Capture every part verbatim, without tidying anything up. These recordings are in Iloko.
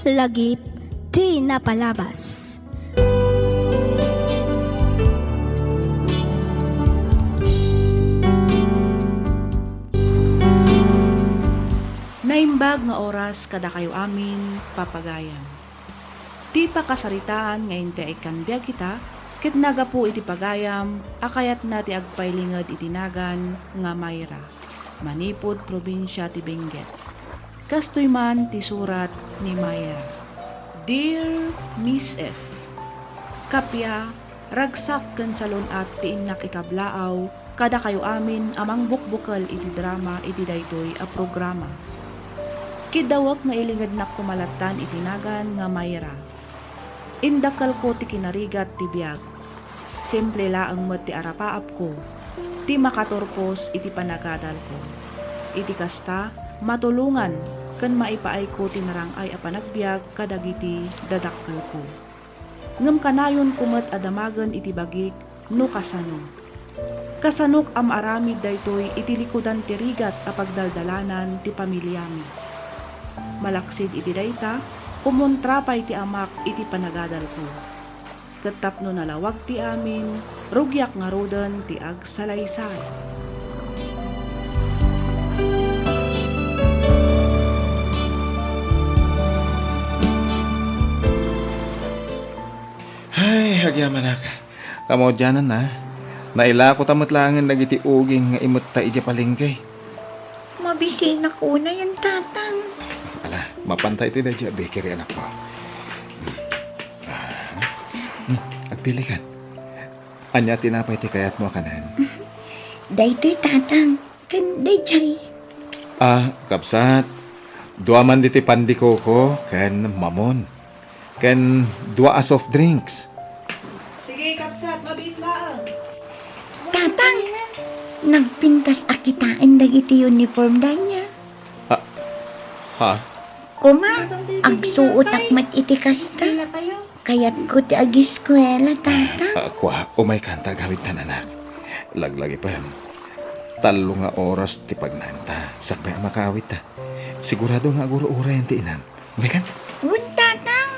Lagip ti napalabas. Naimbag nga oras kadakayo amin, papagayam. Ti pakasaritaan nga inti a ikkan biag ita, ket nagapu iti pagayam a kayatna ti agpailinged iti nagan nga Mayra, manipud probinsia ti Benguet. Kastoy man ti surat ni Mayra. Dear Miss F, Kappia, ragsak ken salun-at ti innak ikablaaw kadakayo amin a mangbukbukel iti drama iti daytoy a programa. Kiddawek nga ilingednak koma lattan iti nagan nga Mayra. Indakkelko ti kinarigat ti biag. Simple laeng met ti arapaapko, ti makaturpos iti panagadalko. Iti kasta, matulongan ken maipaayko ti narang-ay a panagbiag kadagiti dadakkelko. Ngem kanayonko met a damagen iti bagik no kasano. Kasanok a maaramid daytoy iti likudan ti rigat a pagdaldalanan ti pamiliami. Malaksid iti dayta, kumontra pay ti amak iti panagadalko. Ket tapno nalawag ti amin, rugiak ngaruden ti agsalaysay. Ay, agyamanak. Kamaudiananna, nailako ta met laengen dagiti uging nga imetta idiay palengke. Mabisinak unay, Tatang. Ala, mapanta iti daydiay a bakery, anakko. Hmm. Ah. Hmm, agpilikan. Ania tinapay ti kayatmo a kanen? Daytoy, Tatang. Ken daydiay. Ah, kabsat. Dua man diti pan de coco ken mamon. Ken dua a soft drinks. Sige, kabsat, mabiit laeng. Tatang, nagpintas a kitaen dagiti uniform da nia. Ah, ha? Kuma, agsuotak met iti kasta. Kayatko ti agiskuela, Tatang. Ah, kua, umaykan ta agawidtan, anak. Laglagipen. Tallo nga oras ti pagnaenta, sakbay a makaawitta. Sigurado nga agur-urayen ti inam. Umaykan? Wen, Tatang.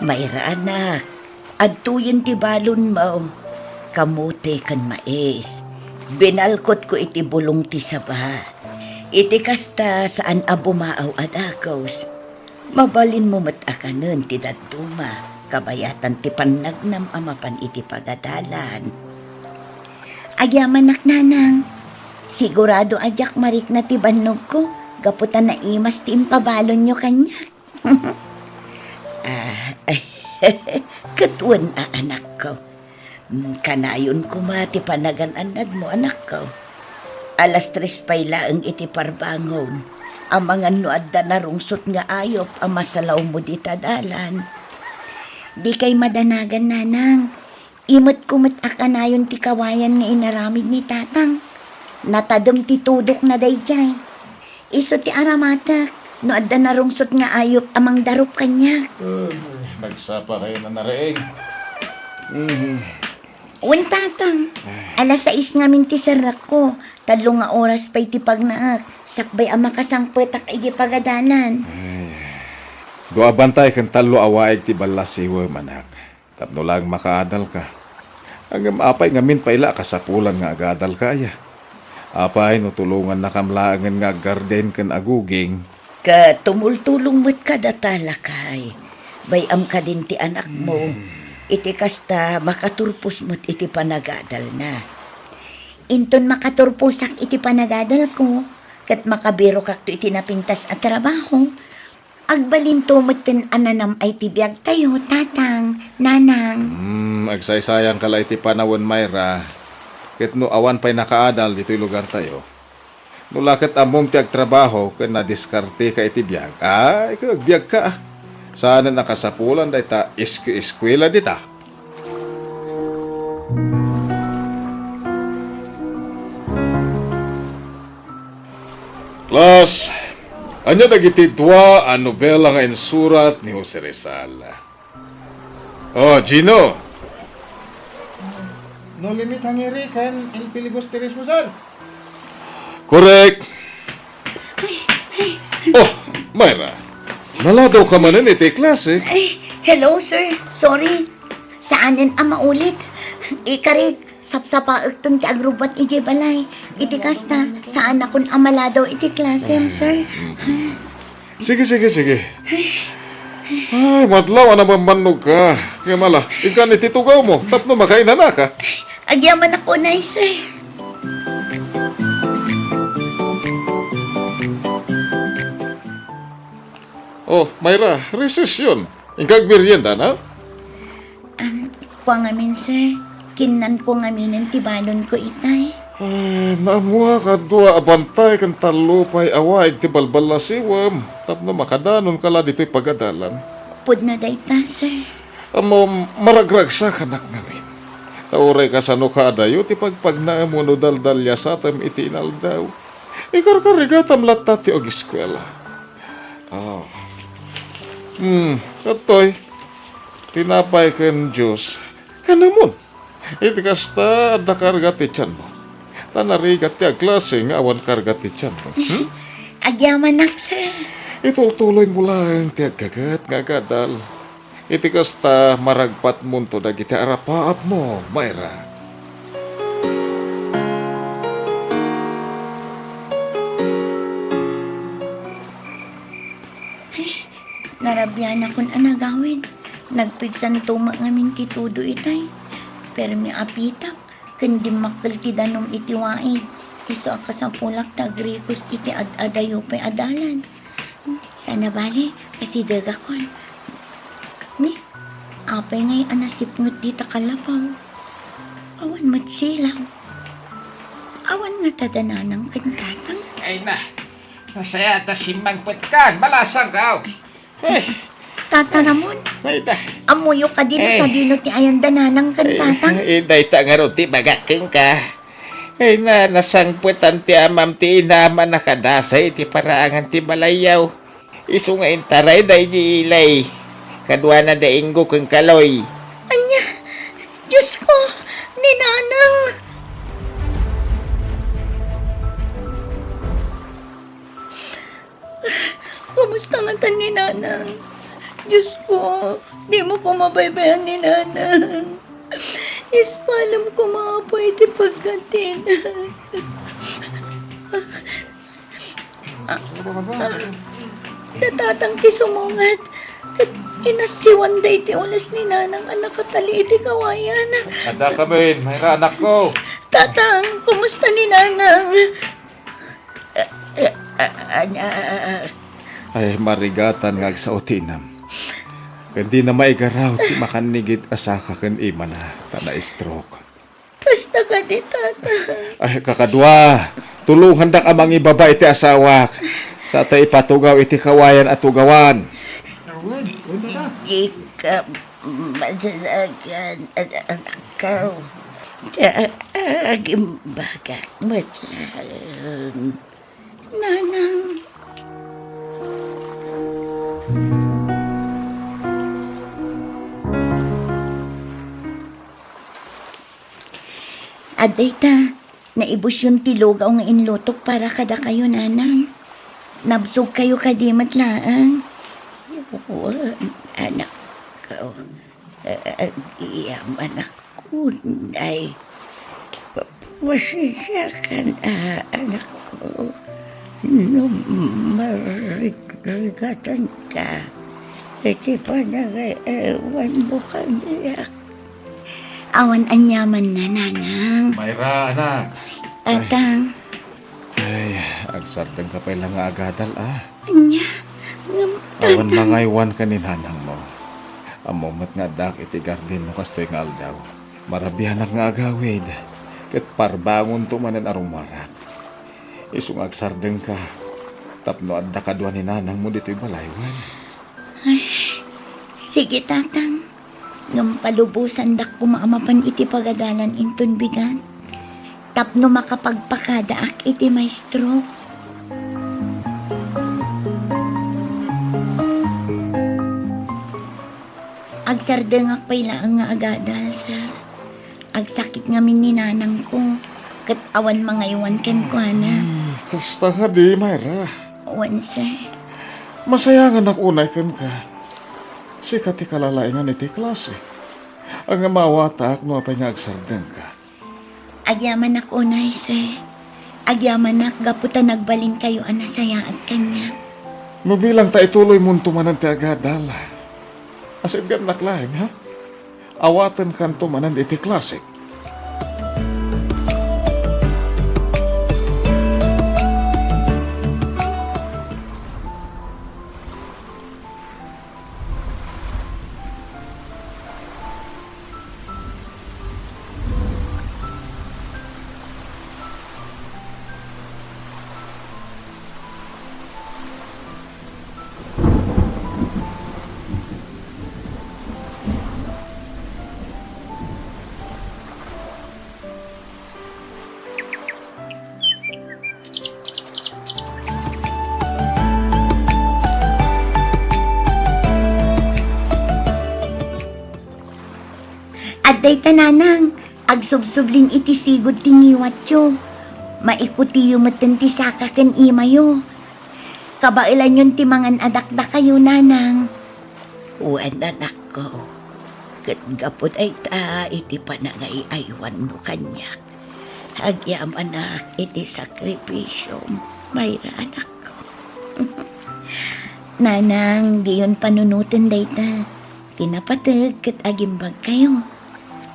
Mayra, anak, adtoyen ti balonmo, kamote ken mais. Binalkotko iti bulong ti saba. Iti kasta, saan a bumaaw a dagus. Mabalinmo met a kanen ti dadduma, kabayatan ti pannagnam a mapan iti pagadalan. Agyamanak, Nanang. Sigurado a diak marikna ti bannogko, gapu ta naimas ti impabalonyo kaniak. Ah, ket wen a, anakko. Mm, kanayon koma ti panagan-annadmo, anakko. Alas tres pay laeng iti parbangon. Amangan no adda narungsot nga ayup a masalawmo dita dalan. Dikay madanagan, Nanang. Imetko met a kanayon ti kawayan nga inaramid ni Tatang. Natadem ti tudokna daydiay. Isu ti aramatek no adda narungsot nga ayup a mangdarup kaniak. Ay, nagsapa kayo na naraing. Mhm. Wen, Tatang. Ay. Alas sais ngamin ti serrekko. Tallo nga oras pay ti pagnaek. Sakbay a makasangpetak iti pagadalan. Ay. Dua a bantay ken tallo a waig ti ballasiwem, anak. Tapno laeng makaadalka. Ngem apay ngamin pay la a kasapulan nga agadalka aya? Apay no tulongannakam laengen nga aggarden ken aguging? Ket tumultulong met kadata, lakay. Bay-am kadin ti anakmo. Hmm. Iti kasta, makaturpos met iti panagadalna. Inton makaturposak iti panagadalko, ket makabirokakto iti napintas a trabaho, agbalinto metten a nanam-ay ti biagtayo, Tatang. Nanang. Hmm, agsaysayangka la iti panawen, Myra. Ket no awan pay nakaadal ditoy lugartayo, no la ket ammom ti agtrabaho ken nadiskarteka iti biag, ay, ket agbiagka, a. Saanen a kasapulan dayta iski-eskuela dita. Klas, ania dagiti dua a nobela nga insurat ni Jose Rizal? Oh, Gino. No Limit Hangiri ken El Filibusterismo, sir. Correct. Oh, Myra. Naladawka manen iti klase. Ay, hello, sir. Sorry. Saanen a maulit. Ikarik, sapsapaekton ti agrubbuat idiay balay. Iti kasta, saanakon a maladaw iti klasem, sir. Sige, sige, sige. Ay, madlaw a namamannogka. Ngem ala, inkan iti tugawmo tapno makainanaka. Agyamanak unay, sir. Oh, Myra, recess yon. Inka agmerienda, na? Am, kua ngamin, sir. Kinnanko ngaminen ti balonko itay. Ay, naammoak a dua a bantay ken tallo pay a waig ti balballasiwem tapno makadanonka la ditoy pagadalam. Pudno dayta, sir. Ammom, maragragsakanak ngamin. Ta uray kasano ka adayo ti pagpagnaem wenno daldaliasatem iti inaldaw, ikarkarigatam latta ti ageskuela. Ah. Hmm, adtoy. Tinapay ken juice. Kanamon. Iti kasta, adda karga ti tianmo. Ta narigat ti agklase nga awan karga ti tianmo. Hmm? Agyamanak, sir. Itultuloymo laeng ti aggaget nga agadal. Iti kasta, maragpatmonto dagiti arapaapmo, Myra. Narabianakon a nagawid. Nagpigsanto met ngamin ti todo itay. Permi a pitak ken dimmakkel ti danum iti waig. Isu a kasapulak ta agrikos iti ad-adayo pay a dalan. Sana bale, asidegakon. Ni, apay ngay a nasipnget dita kalapaw? Awan met silaw. Awan ngata da nanang ken tatang? Ay na, nasaya ta simmangpetkan, malasangkaw. Eh. Tata Ramon, ay da. Ammoyo kadi no sadino ti ayan da nanang ken tatang? Eh, dayta ngarud ti bagak kenka. Ay na, nasangpetan ti amam ti inam a nakadasay iti paraangan ti balayyaw. Isu nga intarayda idiay ilay. Kaduana da Ingo ken Kaloy. Ania? Diyos ko, ni Nanang! Kumusta ngatan ni Nanang? Diyos ko, dimo ko mabaybayan ni Nanang. Ispalem koma, Apo, iti paggatina. Ah, ah, da tatang ti sumungat. Ket inassiwanda iti ules ni Nanang a nakatali iti kawayan. Adda kamin, Myra, anakko. Tatang, kumusta ni Nanang? Ah, ah, ah, anak. Ay, marigatan nga agsao ti inam. Ken dina maigaraw ti makannigit a saka ken imana, ta na-stroke. Kasta kadi, Tata. Ay, kakadua, tulongandak a mangibaba iti asawak. Sa ta ipatugaw iti kawayan a tugawan. Dika madalagan, anakko. Ta agimbagak met laeng. Nanang. Adda ita, naibusyon ti lugaw nga inlutok para kadakayo, Nanang. Nabsogkayo kadi met laeng. Wen, anakko. Agyamanak unay. Pasensiakan, a, anakko, no marigrigatanka iti panangaewanmo kaniak. Awan aniamanna, Nanang. Myra, anak. Tatang. Ay, agsardengka pay la nga agadal, a. Ania? Ngem, Awan Tatang. Mangaywanka ni nanangmo. Ammom met nga addaak iti garden no kastoy nga aldaw. Marabianak nga agawid, ket parbangonto manen a rumuarak. Isu nga agsardengka, tapno adda kadua ni nanangmo ditoy balay, wen? Ay, sige, Tatang. Ngem palubosandak koma a mapan iti pagadalan inton bigat, tapno makapagpakadaak iti maestro. Agsardengak pay laeng nga agadal, sir. Agsakit ngamin ni nanangko, ket awan mangaywan kenkuana. Hmm, kasta kadi, Myra? Wen, sir. Masayanganak unay kenka. Sika ti kalalaingan iti klase. Ngem awatak no apay nga agsardengka. Agyamanak unay, sir. Agyamanak gapu ta nagbalinkayo a nasayaat kaniak. No bilang ta ituloymonto manen ti agadal, asitgannak laeng, ha? Awatenkanto manen iti klasek. Adda ita, nanang, agsubsublin iti sigud ti ngiwatyo. Maikutiyo metten ti saka ken imayo. Kabaelanyon ti mangan a dakdakayo, nanang. Wen, anakko, ket gapu dayta iti panangay-aywanmo kaniak, agyamanak iti sakripisiom, Myra, anakko. Nanang, diyon panunoten dayta. Ti napateg ket agimbagkayo.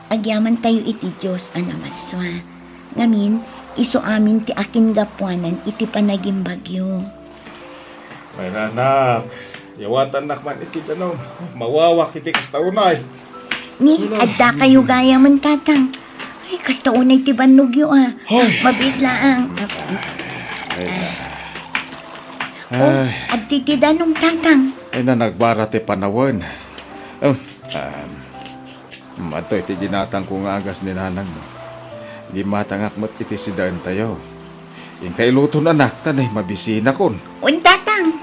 Agyamantayo iti Dios a namarsua. Ngamin, isu amin ti akingapuanan iti panagimbagyo. Myra, anak, yawatannak man iti danum. Mawawak iti kasta unay. Ni, adda kayo gayamen, Tatang. Ay, kasta unay ti bannogyo, a. Ay. Mabiit laang. Ay, na. Oh, ay. Adda ti danum, Tatang. Ay, na, nagbara ti panawen. Oh, um, Adtoy ti ginatangko nga agas ni nanangmo. Gimmatangak met iti sidaentayo. Inka iluton, anak, ta nay mabisinakon. Wen, Tatang.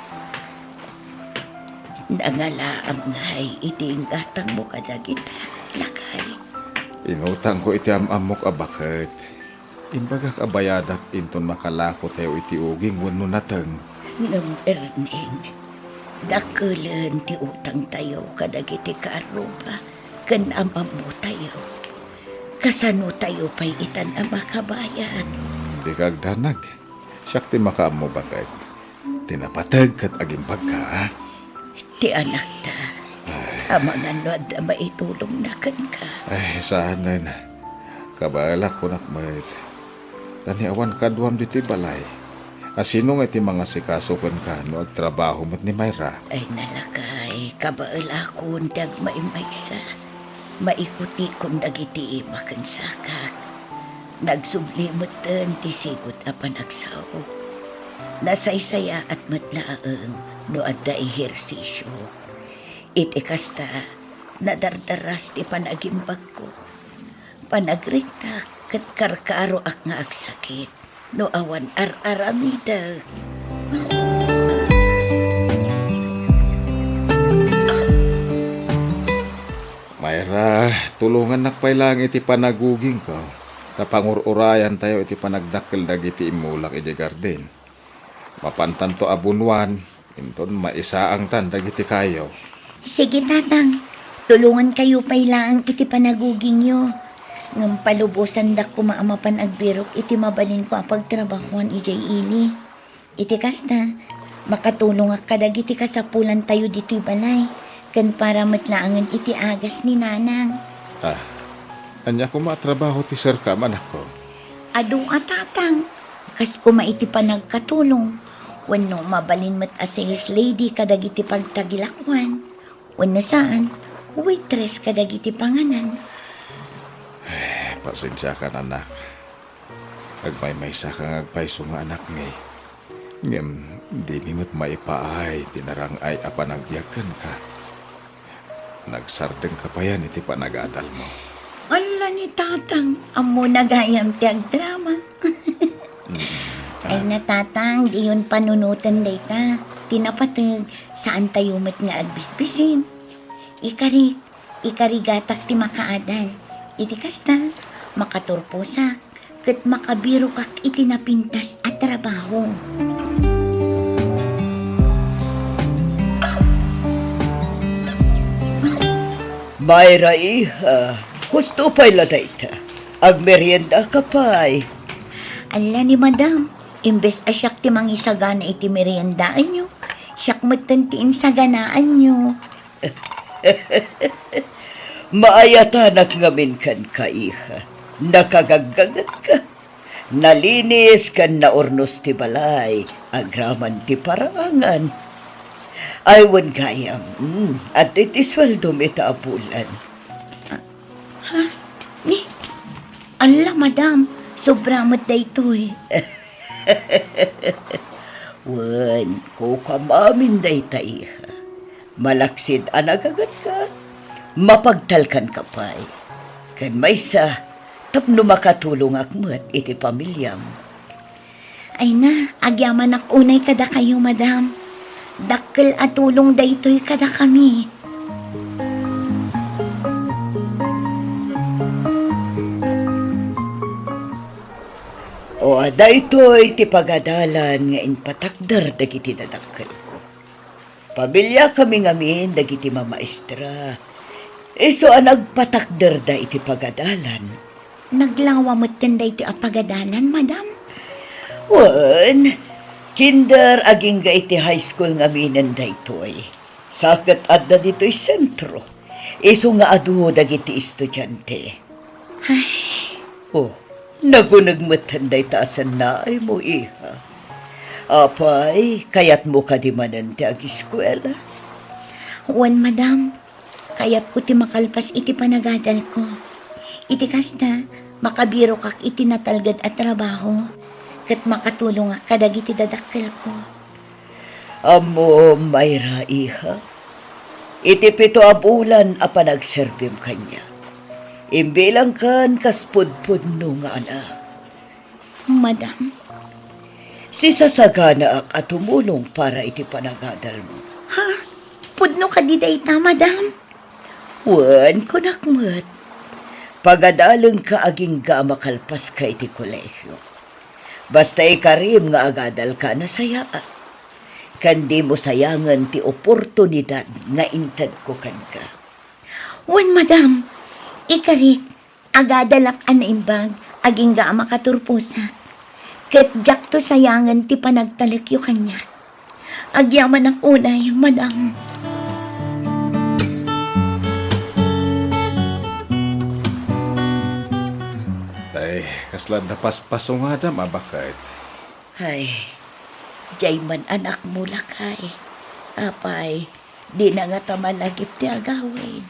Nangalaam ngay iti inggatangmo kadagita, lakay. Inutangko iti am-ammok a baket. Imbagak a bayadak inton makalakotayo iti uging wenno nateng. Ngem, Erneng, dakkelen ti utangtayo kadagiti kaarruba ken am-ammotayo. Kasanotayo pay itan a makabayad? Hmm, dika agdanag. Siak ti makaammo, baket. Ti napateg ket agimbagka, a? Ti anakta. Ay. Amangan no adda maitulongna kenka. Ay, saanen. Kabaelak kunak met. Ta ni awan kaduam ditoy balay, a sino nga iti mangasikaso kenka no agtrabaho met ni Myra? Ay, nalakay, kabaelakon ti agmaymaysa. Maikutikon dagiti ima ken sakak. Nagsubli metten ti sigud a panagsaok. Nasaysayaat met laeng no adda ehersisio. Iti kasta, nadardaras ti panagimbagko. Panagrektak ket karkaroak nga agsakit no awan ar-aramidek. Myra, tulongannak pay laeng iti panagugingko, ta pangur-urayantayo iti panagdakkel dagiti immulak idiay garden. Mapantanto a bunwan, inton maisaangtan dagiti kayo. Sige, Tatang. Tulongankayo pay laeng iti panagugingyo. Ngem palubosandak koma a mapan agbirok iti mabalinko a pagtrabahoan idiay ili. Iti kasta, makatulongak kadagiti kasapulantayo ditoy balay, ken para met laengen iti agas ni Nanang. Ah, ania koma a trabaho ti serkam, anakko? Adu a, Tatang, kas koma iti panagkatulong, wenno mabalin met a sales lady kadagiti pagtagilakoan. Wenno saan, waitress kadagiti panganan. Pasensiakan, anak. Agmaymaysaka nga agpayso nga anakmi. Ngem dimi met maipaay ti narang-ay a panagbiag kenka. Nagsardengka payen iti panagadalmo. Ala ni Tatang, ammona gayam ti agdrama. Mm. Ay na, Tatang, diyon panunoten dayta. Ti napateg, saantayo met nga agbisbisin. Ikarik, ikarigatak ti makaadal. Iti kasta, makaturposak, ket makabirokak iti napintas a trabaho. Mayra, iha, husto pay la dayta. Agmeriendaka pay. Ala ni Madam, imbes a siak ti mangisagana iti meriendaanyo, siak metten ti insaganaanyo. Maayatanak ngamin kenka, iha. Nakagaggangetka. Nalinis ken naurnos ti balay agraman ti paraangan. Ay, wen gayam, mm, adtoy ti sueldom ita a bulan. Ha? Ni? Ala, Madam, sobra met daytoy. Wen, kukuam amin dayta, iha. Malaksid a nagagetka, mapagtalkanka pay. Ken maysa, tapno makatulongak met iti pamiliam. Ay na, agyamanak unay kadakayo, Madam. Dakkel a tulong daytoy kadakami. O, daytoy ti pagadalan nga impatakder dagiti dadakkelko. Pamiliakami ngamin dagiti mamaestra. Isu a nagpatakderda iti pagadalan. Naglawa metten daytoy a pagadalan, Madam? Wen, kinder agingga iti high school ngaminen daytoy. Sa ket adda ditoy sentro. Isu nga adu dagiti estudiante. Ay. Oh, naguneg metten dayta a sannaaymo, iha. Apay, kayatmo kadi manen ti agiskuela? Wen, Madam. Kayatko ti makalpas iti panagadalko. Iti kasta, makabirokak iti natalged a trabaho, ket makatulongak kadagiti dadakkelko. Ammom, Mayra, iha, iti pito a bulan a panagserbim kaniak, imbilangkan kas pudpudno nga anak. Madam? Sisasaganaak a tumulong para iti panagadalmo. Ha? Pudno kadi dayta, Madam? Wen, kunak met. Pagadalengka agingga a makalpaska iti kolehio. Basta ikarim nga agadalka a nasayaat. Ken dimo sayangen ti oportunidad nga intedko kenka. Wen, Madam, ikarik, agadalak a naimbag agingga a makaturposak. Ket diakto sayangen ti panagtalekyo kaniak. Agyamanak unay, Madam. Ay, kasla napaspaso nga adam a baket. Ay, diay man anakmo, lakay. Apay, dina ngata malagip ti agawid.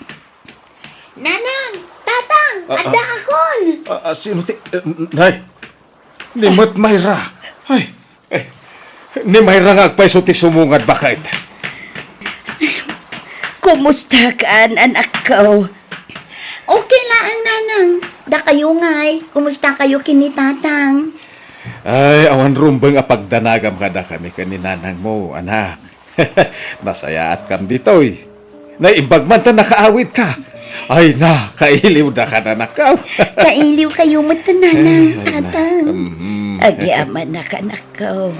Nanang! Tatang! Ah, ah. Addaakon! Ah, ah, sino ti, eh, nay? Ni met Mayra. Ay, eh, ni Mayra nga agpayso ti sumungad baket. Kumustakan, anakko? Okay laeng, Nanang. Dakayo ngay, kumustakayo ken ni Tatang? Ay, awan rumbeng a pagdanagam kadakami ken ni Nanangmo, anak. Nasayaatkam ditoy. Naimbag man ta nakaawidka. Ay na, kailiwdakan, anakko. Kailiwkayo met, Nanang, ay, ay, na. Tatang. Mhm. Agyamanak, anakko.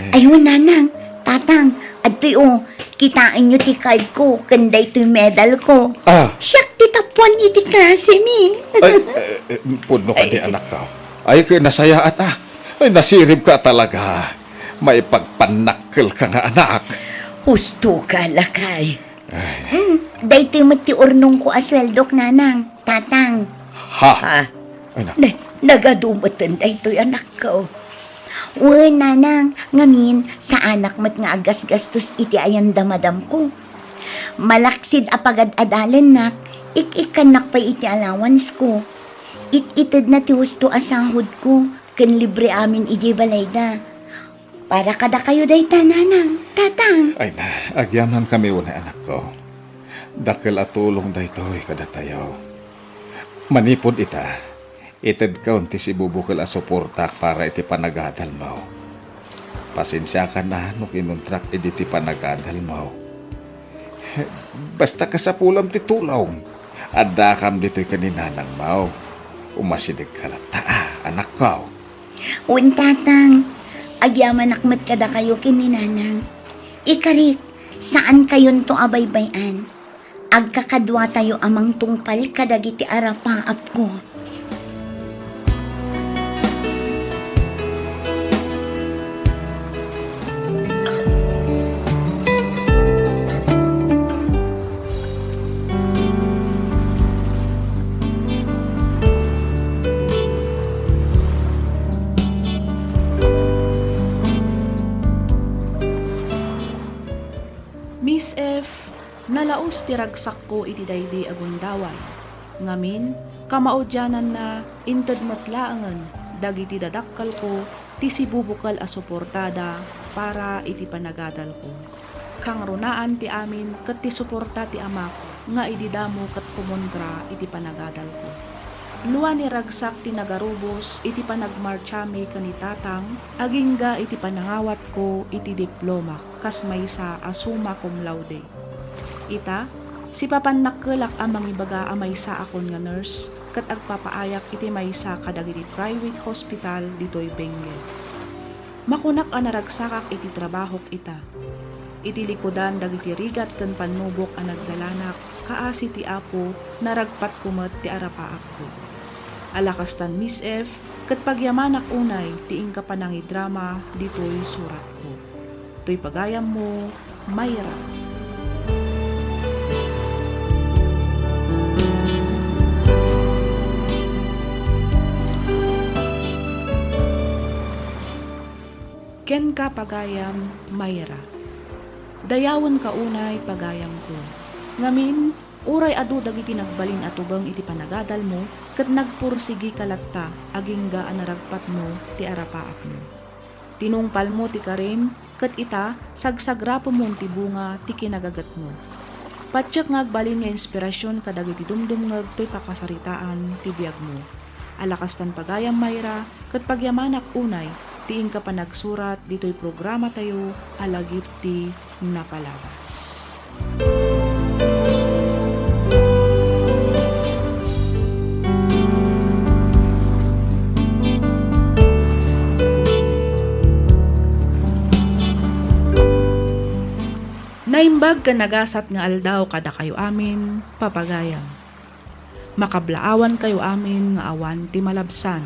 Ay. Ay, wen, Nanang, Tatang, adtoy, o, kitaenyo ti cardko ken daytoy medalko. Ah. Siak ti tapuan iti klasemi. Ay, eh, eh, pudno kadi, anakko. Ay, ket nasayaat, ah. Ay, nasiribka talaga. Maipagpannakkelka nga anak. Hustoka, lakay. Ay. Mm, daytoy met ti urnongko a sueldok, Nanang, Tatang. Ha? Ha? Ay, na. Na-, nagadu metten daytoy, anakko. Wen, Nanang, ngamin, saanak met nga aggasgastos iti ayan da madamko. Malaksid a pagad-adalennak, ik-ikkannak pay iti allowance ko. It-itedna ti husto a sahod ko, ken libre amin idiay balayda. Para kadakayo dayta, Nanang, Tatang. Ay na, agyamankami unay, anakko. Dakkel a tulong daytoy kadatayo. Manipud ita, itedkon ti sibubukel a suportak para iti panagadalmo. Pasensiakan a no kinuntrak idi ti panagadalmo. Basta kasapulam ti tulong, addakam ditoy ken ni nanangmo. Umasidegka latta, a, anakko. Wen, Tatang. Agyamanak met kadakayo ken ni Nanang. Ikarik, saankayonto a baybay-an. Agkakaduatayo a mangtungpal kadagiti arapaapko. Miss F, nalaus ti ragsakko iti daydi a gundaway. Ngamin, kamaudiananna, inted met laengen dagiti dadakkelko ti sibubukel a suportada para iti panagadalko. Kangrunaan ti amin ket ti suporta ti amak nga idi damo ket kumontra iti panagadalko. Lua ni ragsak ti nagarubos iti panagmartsami ken ni Tatang agingga iti panangawatko iti diplomak kas maysa a summa cum laude. Ita, sipapannakkelak a mangibaga a maysaakon nga nurse ket agpapaayak iti maysa kadagiti private hospital ditoy Benguet. Makunak a naragsakak iti trabahok ita. Iti likudan dagiti rigat ken pannubok a nagdalanak, kaasi ti Apo, naragpatko met ti arapaapko. Ala kastan, Miss F, ket pagyamanak unay ti inka panangidrama ditoy suratko. Toy pagayammo, Mayra. Kenka, pagayam, Mayra. Dayawenka unay, pagayamko. Ngamin, uray adu dagiti nagbalin a tubeng iti panagadalmo, ket nagpursigika latta agingga a naragpatmo ti arapaapmo. Tinungpalmo ti karim, ket ita, sagsagrapemon ti bunga ti kinagagetmo. Patiek nga agbalin nga inspirasyon kadagiti dumdumngeg toy pakasaritaan ti biagmo. Ala kastan, pagayam, Mayra, ket pagyamanak unay ti inka panagsurat ditoy programatayo a Lagip ti Napalabas. Naimbag ken nagasat nga aldaw kadakayo amin, papagayam. Makablaawankayo amin nga awan ti malabsan.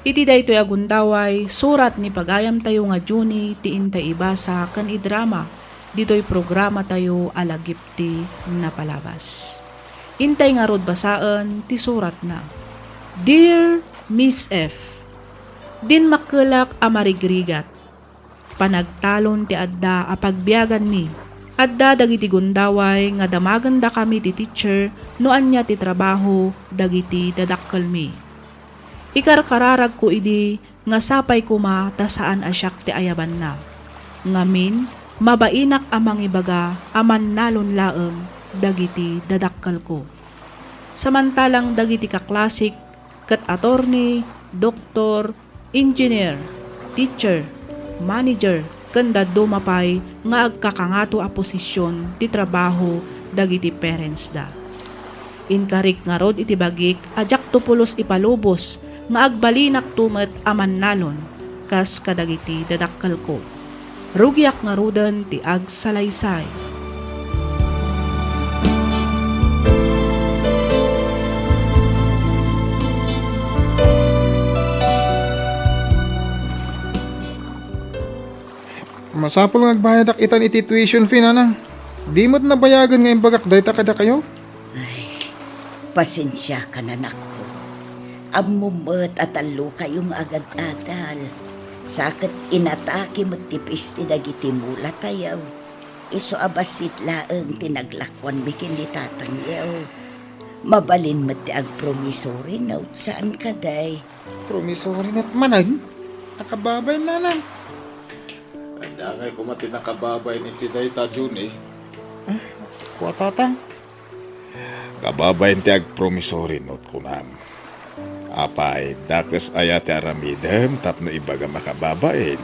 Iti daytoy a gundaway, surat ni pagayamtayo nga Junie ti intay ibasa ken idrama ditoy programatayo a Lagip ti Napalabas. Intay ngarud basaen ti suratna. Dear Miss F, Dimmakkelak a marigrigat. Panagtalon ti adda a pagbiaganmi. Adda dagiti gundaway nga damagendakami ti teacher no ania ti trabaho dagiti dadakkelmi. Ikarkararagko idi nga sapay koma ta saan a siak ti ayabanna. Ngamin, mabainak a mangibaga a mannalon laeng dagiti dadakkelko. Samantalang dagiti kaklasik ket attorney, doktor, engineer, teacher, manager, ken dadduma pay nga agkakangato a posisyon ti trabaho dagiti parentsda. Inkarik ngarud iti bagik a diakto pulos ipalubos nga agbalinakto met a mannalon kas kadagiti dadakkelko. Rugiak ngaruden ti agsalaysay. Masapul nga agbayadak itan iti tuition fee, nanang. Di met nabayagen nga imbagak dayta kadakayo? Ay, pasensiakan, anakko. Ammom met a tallokayo nga agad-adal. Sa ket inatake met ti peste dagiti mulatayo. Isu a bassit laeng ti naglakuanmi ken ni tatangyo. Mabalin met ti agpromissory note, saan kadi? Promissory note manen? Nakababain, nanang. Ania ngay koma ti nakababain iti dayta, Johnny? Ah, kua, tatang. Kababain ti agpromissory note, kunam. Apay, dakes aya ti aramidem tapno ibagam a kababain?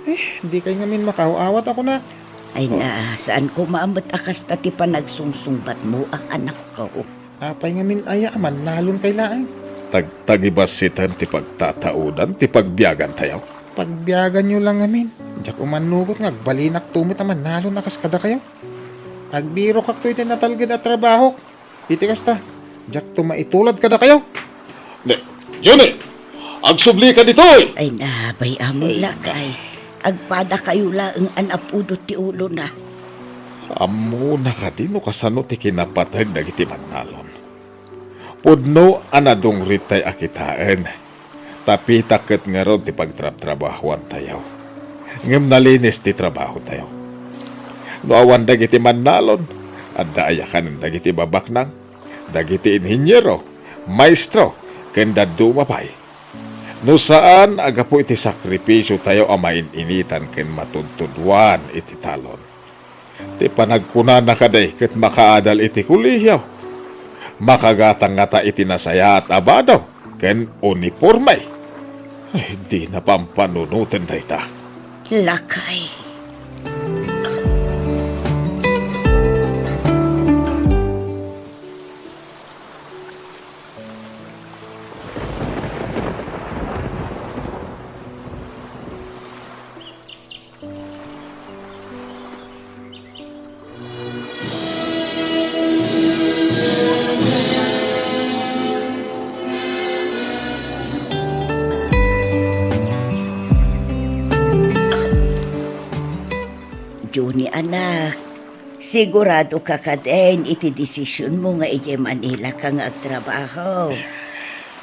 Eh, dikay ngamin makaaw-awat a kunak. Ay na, saan koma met a kasta ti panagsungsungbatmo a anakko. Apay ngamin aya a mannalon kay laeng? Tag-, tagibassitem ti pagtataudan ti pagbiagantayo. Pagbiaganyo lang ngamin. Diak umannugot nga agbalinakto met a mannalon a kas kadakayo. Agbirokakto iti natalged a trabahok. Iti kasta, diakto maitulad kadakayo. Ne, Johnny, agsublika ditoy! Ay na, bay-am, ay, lakay. Agpadakayo laeng a napudot ti ulona. Ammona kadi no kasano ti kinapateg dagiti mannalon? Pudno a nadungritay a kitaen. Tapitak ket ngarud ti pagtrabtrabahoantayo. Ngem nalinis ti trabahotayo. No awan dagiti mannalon, adda aya kanen dagiti babaknang, dagiti inheniero, maestro, ken dadduma pay. No saan a gapu iti sakripisiotayo a main-initan ken matudtuduan iti talon. Ti panagkunana kadi ket makaadal iti kolehio. Makagatang ngata iti nasayaat a bado ken uniporme. Ay, dina pampanunoten dayta. Lakay. Johnny, anak, sigurado ka kadin iti desisionmo nga idiay Manila ka nga agtrabaho?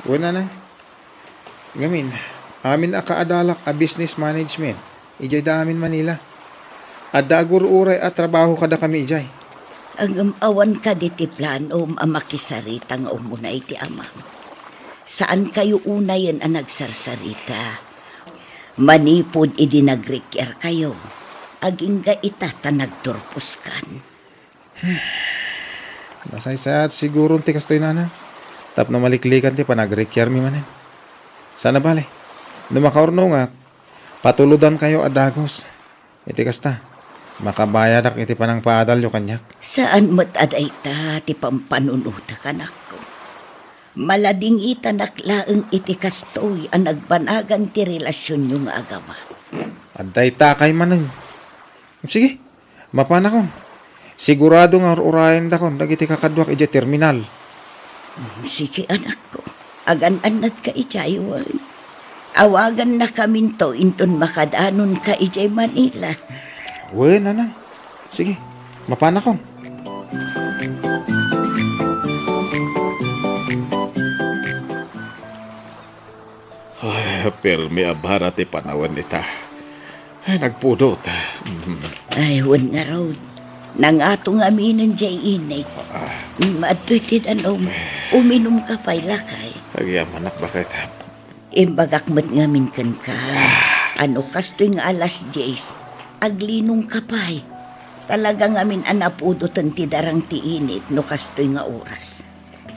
Wen, nanang. Ngamin, amin a kaadalak a business management, idiay da amin Manila. Adda agur-uray a trabaho kadakami idiay. Ngem awan kadi ti planom a makisarita nga umuna iti amam? Saan kayo unayen a nagsarsarita. Manipud idi nagrikiar kayo, agingga ita ta nagturposkan. Nasaysayaat siguron ti kastoy, nanang, tapno maliklikan ti panagrikiarmi manen. Sana bale, no makaurnongak, patulodankayo a dagus. Iti kasta, makabayadak iti panangpaadalyo kaniak. Saan met a dayta ti pampanunotek, anakko. Maladingitanak laeng iti kastoy a nagbanagan ti relasionyo nga agama. Adda itakay manen. Sige, mapanakon. Sigurado nga ur-urayendakon dagiti kakaduak idiay terminal. Mm, sige, anakko. Agan-annadka idiay, wen. Awagannakaminto inton makadanonka idiay Manila. Wen, nanang. Sige, mapanakon. Ay, permi a bara ti panawen ita. Ay, nagpudot. Mm. Ay, wen ngarud. Nangato ngaminen diay init. Ah. Mm, adtoy ti danom. Uminumka pay, lakay. Agyamanak, baket. Imbagak met ngamin kenka. Ah. A no kastoy nga alas dies, aglinongka pay. Talaga ngamin a napudoten ti darang ti init no kastoy nga oras.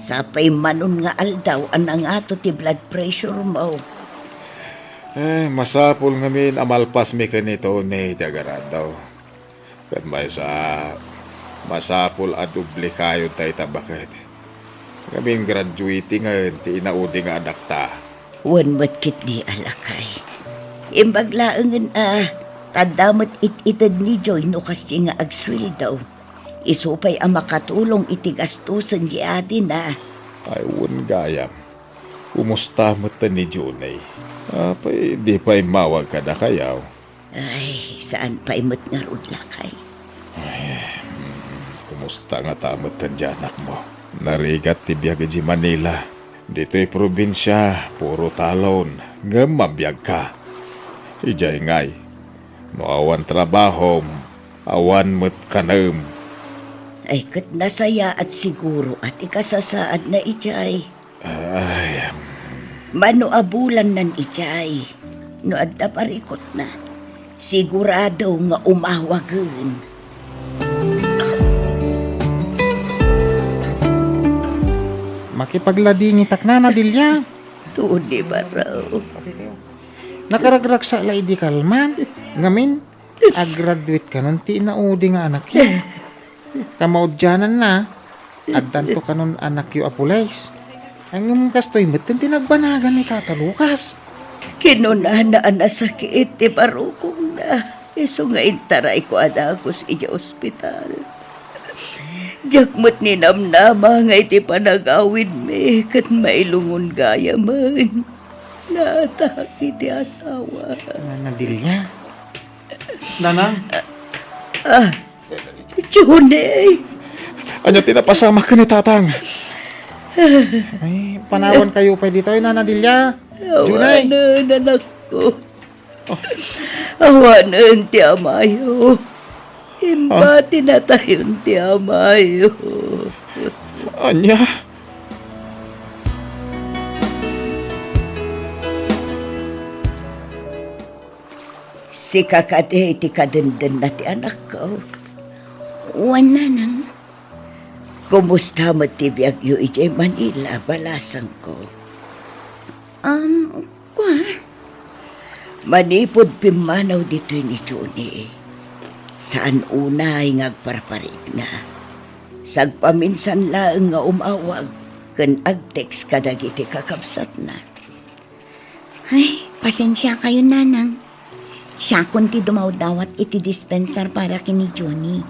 Sapay manon nga aldaw a nangato ti blood pressure mo. Eh, masapul ngamin a malpasmi ken ni Tony ti agaradaw. Ket maysa, masapul a doble kayod dayta, baket. Ngamin graduatingen ti inaudi nga anakta. Wen met ketdi a lakay. Imbag laengen a, tadda met it-ited ni Joy no kasdi nga agsueldo. Isu pay a makatulong iti gastusen di adina. Ay, wen gayam. Kumusta met ni Johnny? Apay, di pay immawag kadakayo? Ay, saan pay met ngarud, lakay. Ay, mm, kumusta ngata met ti anakmo? Narigat ti biag idiay Manila. Ditoy probinsia, puro talon, ngem mabiagka. Idiay ngay, no awan trabahom, awan met kanem. Ay, ket nasayaat siguro a ti kasasaadna idiay. Ay, Mano a bulannan idiay, no adda parikutna, sigurado nga umawagen. Makipagladingitak, Nana Delia. Tuni, baro. Nakaragragsa la idi kalman. Ngamin, a-graduate kanon ti inaudi nga anakyo. Kamaudiananna, addanto kanon anakyo a pulis. Ngem kastoy met ti nagbanagan ni Tata Lucas. Kinunana a nasakit ti barukongna, isu nga intarayko a dagus idiay ospital. Diak met ninamnama nga iti panagawidmi ket mailungon gayamen, naatak iti asawa. Nana Delia. Nanang? Ah, Junay. Ania ti napasamak ken ni Tatang? Ay, panawankayo pay ditoy, Nana Delia. Junay. Awanen, anakko. Awanen ti amayo. Imbatinatayon ti amayo. Ania? Sika kadi ti kadendenna ti anakko? Wen, Nanang. Kumusta met ti biagyo idiay Manila, balasangko? Um, kua? Manipud pimmanaw ditoy ni Johnny, saan unay nga agparparikna. Sagpaminsan laeng nga umawag ken agtext kadagiti kakabsatna. Ay, pasensiakayon, Nanang. Siakon ti dumawdawat iti dispensar para ken ni Johnny.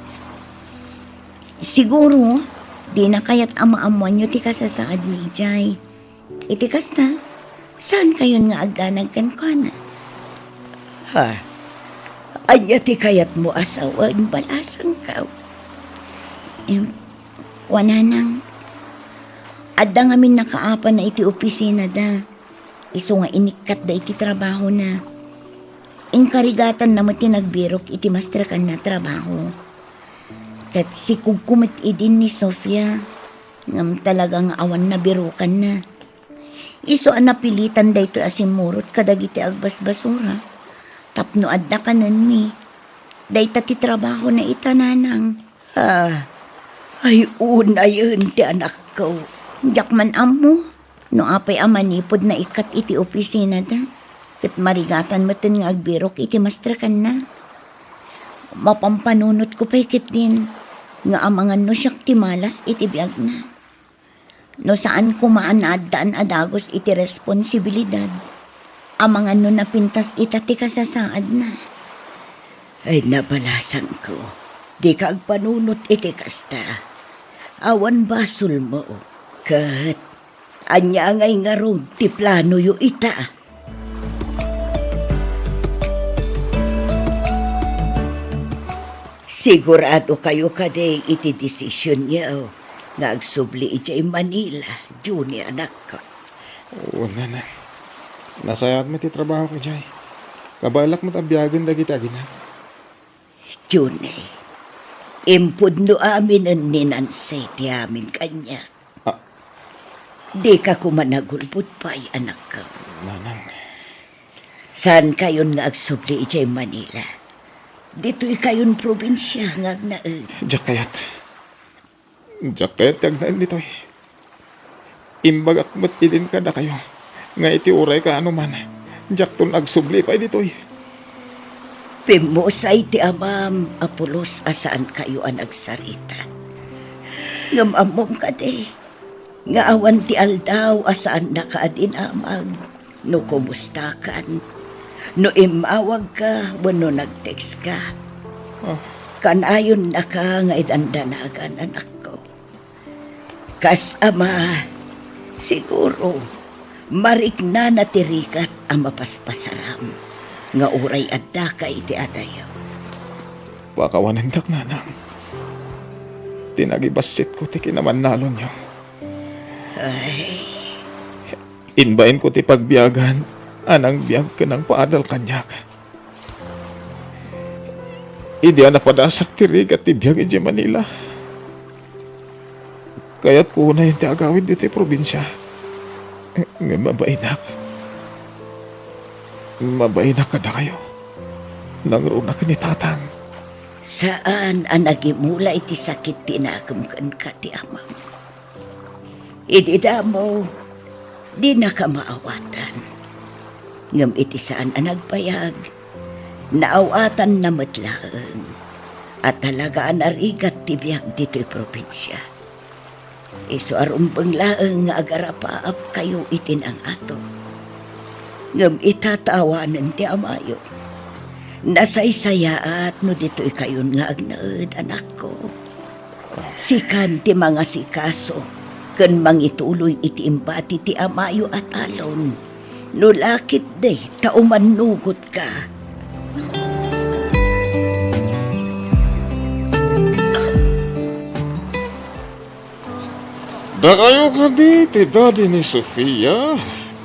Siguro, dina kayat a maammoanyo ti kasasaadmi idiay. Iti kasta, saankayon nga agdanag kenkuana? Ha? Ania ti kayatmo a sawen, balasangko? Em, wen, Nanang, adda ngamin nakaapana iti opisinada. Isu nga inikkatda iti trabahona. Inkarigatanna met ti nagbirok iti mastrekanna a trabaho. Ket sikogko met idin ni Sofia, ngem talaga nga awan nabirokanna. Isu a napilitan daytoy a simmurot kadagiti agbasbasura tapno adda kanenmi. Dayta ti trabahona ita, Nanang. Ah, ay unayen ti anakko. Diak man ammo no apay a manipud naikkat iti opisinada, ket marigatan metten nga agbirok iti mastrekanna. Mapampanunotko pay ketdin nga amangan no siak ti malas iti biagna. No saan koma a naaddaan a dagus iti responsibilidad, amangan no napintas ita ti kasasaadna. Ay, nabalasangko, dika agpanunot iti kasta. Awan basolmo, ket ania ngay ngarud ti planoyo ita? Sigurado kayo kadi iti desisionyo nga agsubli idiay Manila, Johnny, anakko? Oo, Nana. Nasayaat met ti trabahok idiay. Kabaelak met a biagen dagiti aginak. Johnny, impudno aminen ni Nancy ti amin kaniak. Ah. Dika koma nagulbod pay, anakko. Nanang. Saankayon nga agsubli idiay Manila. Ditoykayon probinsia nga agnaed. Diak kayat. Diak kayat ti agnaed ditoy. Imbagak met idin kadakayo nga iti uray kaano man, diakton agsubli pay ditoy. Pimmusay ti amam a pulos a saankayo a nagsarita. Ngem ammom kadi nga awan ti aldaw a saannaka a dinamag no kumustakan, no immawagka wenno nagtext ka. Ah. Kanayonnaka nga idandanagan, anakko. Kas ama, siguro, mariknana ti rigat a mapaspasaram nga uray addaka iti adayo. Pakawanendak, Nanang. Ti nagibassitko ti kinamannalonyo. Ay. Imbainko ti pagbiagan a nangbiag ken nangpaadal kaniak. Idi a napadasak ti rigat ti biag idiay Manila, kayatko unayen ti agawid ditoy probinsia. Ngem mabainak. Mabainak kadakayo. Nangrunak ni Tatang. Saan a nagimula iti sakit ti nakem kenka ti amam. Idi damo, dinaka maawatan. Ngem iti saan a nagbayag, naawatanna met laeng a talaga a narigat ti biag ditoy probinsia. Isu a rumbeng laeng nga agarapaapkayo iti nangato. Ngem ita ta awanen ti amayo. Nasaysayaat no ditoykayon nga agnaed, anakko. Sikan ti mangasikaso ken mangituloy iti imbati ti amayo a talon. No la ketdi ta umannugotka. Dakayo kadi ti daddy ni Sofia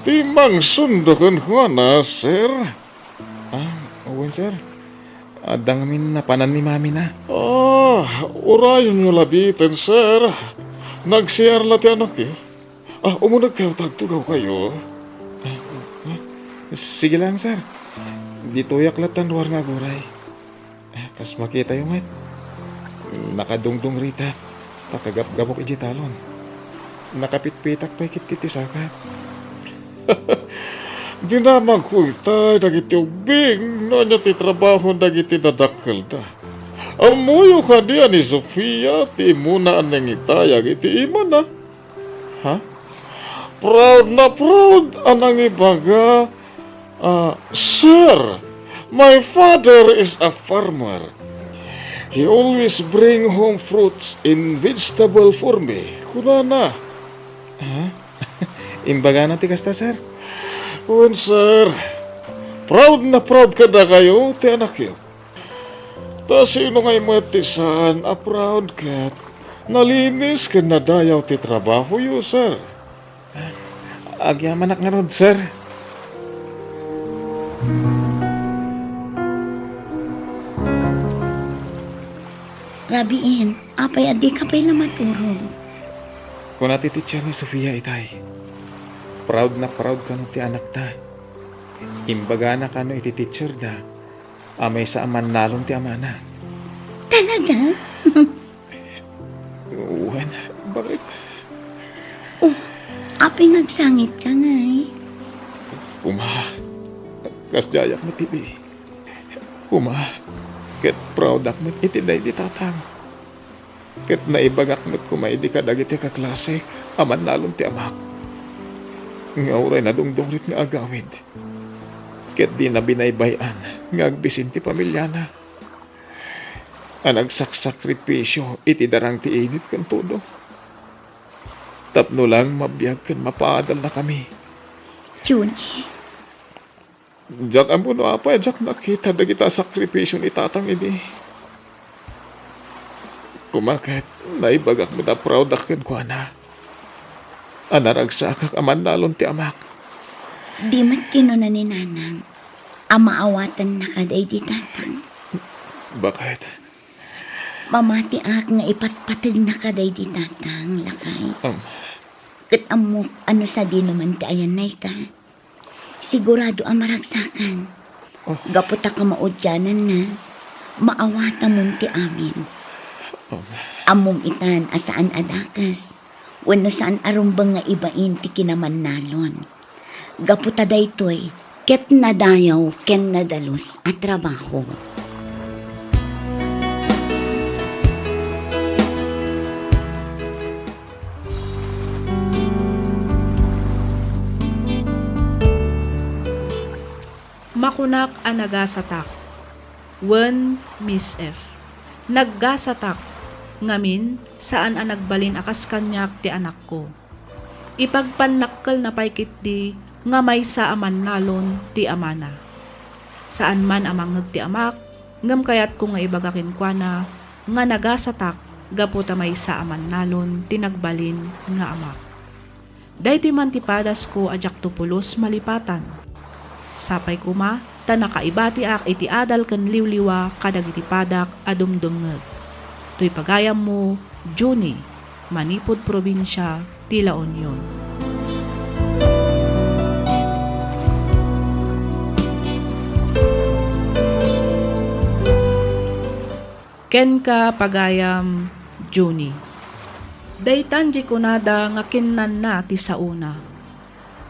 ti mangsundo kenkuana, sir? Ah, wen, sir. Adda ngamin napanan ni mamina. Ah, urayonyo labiten, sir. Nag-C R la ti anakyo. Ah, umunegkayo ta agtugawkayo. Ah, ah, sige lang, sir. Ditoyak latta ruar nga aguray. Ah, kas makitayo met, nakadungdungritak ta kagapgapok idiay talon. Nakapitpitak pay ketdi ti sakak. Dinamagko itay dagiti ubbing no ania ti trabaho dagiti dadakkelda. Ammoyo kadi a ni Sofia ti immuna a nangitayag iti imana? Ha? Proud na proud a nangibaga, ah, "Sir, my father is a farmer. He always bring home fruits and vegetable for me," kunana. Ha? Imbagana ti kasta, sir? Wen, sir. Proud na proud kadakayo ti anakyo. Ta sino ngay met ti saan a proud ket nalinis ken nadayaw ti trabahoyo, sir? Agyamanak ngarud, sir. Rabiin, apay a dika pay la maturog? Kuna ti teacher ni Sofia itay, proud na proud kano ti anakta. Imbagana kano iti teacherda a maysa a mannalon ti amana. Talaga? Wen, bakit? Oh, apay nga agsangitka ngay? Kuma, kasdiayak met idi. Kuma, ket proudak met iti daydi tatang. Ket naibagak met koma idi kadagiti kaklasek a mannalon ti amak. Nga uray nadungdungrit nga agawid, ket dina binaybay-an nga agbisin ti pamiliana a nagsaksakripisio iti darang ti init ken tudo, tapno lang mabiag ken mapaadalnakami. Junie. Diak ammo no apay a diak nakita dagita a sakripisio ni tatang idi. Kuma ket, naibagak met a proudak kenkuana a naragsakak a mannalon ti amak. Di met kinuna ni nanang a maawatannaka daydi tatang? Bakit? Mamatiak nga ipatpategnaka daydi tatang, lakay. Um. Ket ammok a no sadino man ti ayannayka, sigurado a maragsakan. Oh. Gapu ta kamaudiananna, maawatamon ti amin. Oh. Ammom itan a saan a dakes wenno saan a rumbeng nga ibain ti kinamannalon. Gapu ta daytoy ket nadayaw ken nadalus a trabaho. Makunak a nagasatak. Wen, Miss F. Naggasatak, ngamin, saan a nagbalin a kas kaniak ti anakko. Ipagpannakkelna pay ketdi nga maysa a mannalon ti amana. Saan man a mangngeg ti amak, ngem kayatko nga ibaga kenkuana nga nagasatak gapu ta maysa a mannalon ti nagbalin nga amak. Daytoy man ti padasko a diakto pulos malipatan. Sapay koma, ta nakaibatiak iti adal ken liwliwa kadagiti padak a dumdumngeg. Toy pagayammo, Junie, manipud probinsia ti La Union. Kenka, pagayam, Junie. Daytan ti kunada nga kinnanna ti saona.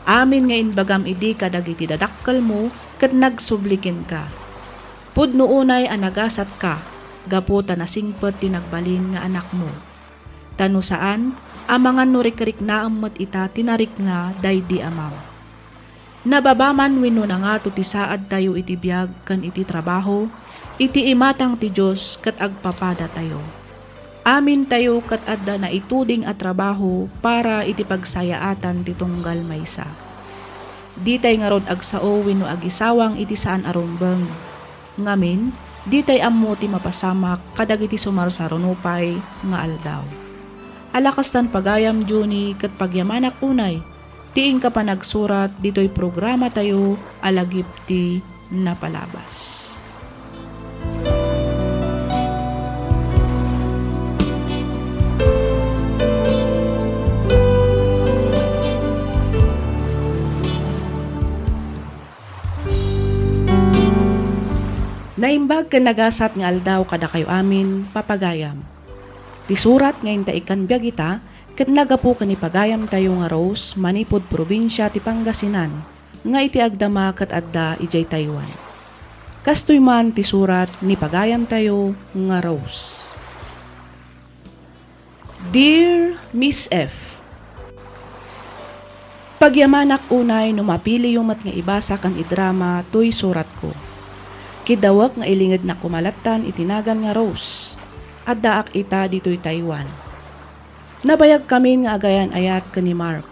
Amin nga imbagam idi kadagiti dadakkelmo ket nagsubli kenka. Pudno unay a nagasatka gapu ta nasingpet ti nagbalin nga anakmo. Ta no saan, amangan no rikriknaem met ita ti narikna daydi amam. Nababa man wenno nangato ti saadtayo iti biag ken iti trabaho, iti imatang ti Dios ket agpapadatayo. Amintayo ket adda naituding a trabaho para iti pagsayaatan ti tunggal maysa. Ditay ngarud agsao wenno agisawang iti saan a rumbeng. Ngamin, ditay ammo ti mapasamak kadagiti sumarsaruno pay nga aldaw. Ala kastan pagayam, Junie, ket pagyamanak unay ti inka panagsurat ditoy programatayo a Lagip ti Napalabas. Naimbag ken nagasat nga aldaw kadakayo amin, papagayam. Ti surat nga inta ikkan biag ita, ket naggapu ken ni pagayamtayo nga Rose manipud probinsia ti Pangasinan, nga iti agdama ket adda idiay Taiwan. Kastoy man ti surat ni pagayamtayo nga Rose. Dear Miss F, pagyamanak unay no mapiliyo met nga ibasa ken idrama toy suratko. Kiddawek nga ilingednak koma lattan iti nagan nga Rose. Addaak ita ditoy Taiwan. Nabayagkamin nga agayan-ayat ken ni Mark.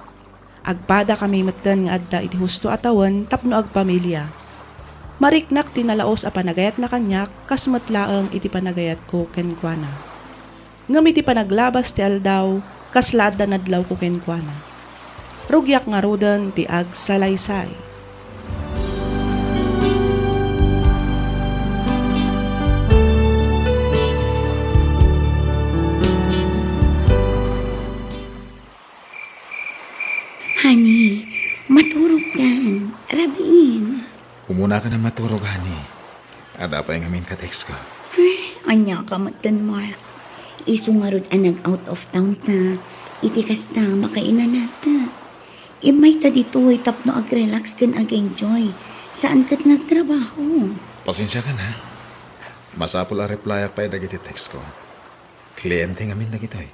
Agpadakami metten nga adda iti husto a tawen tapno agpamilia. Mariknak ti nalaus a panagayatna kaniak kas met laeng iti panagayatko kenkuana. Ngem iti panaglabas ti aldaw, kasla adda nadlawko kenkuana. Rugiak ngaruden ti agsalaysay. Honey, maturog kan. Rabiin. Umuna ka na maturog, honey. Adda pay ngamin ka-text ko. Ay, ania ka metten, Mark. Isu ngarud a nag-out of town ta. Iti kasta, makainanata. Immay ta ditoy tapno ag-relax ken ag-enjoy. Saan ket nga agtrabaho. Pasensia ka na. Masapul a replyak pay dagiti text ko. Kliyente ngamin dagitoy.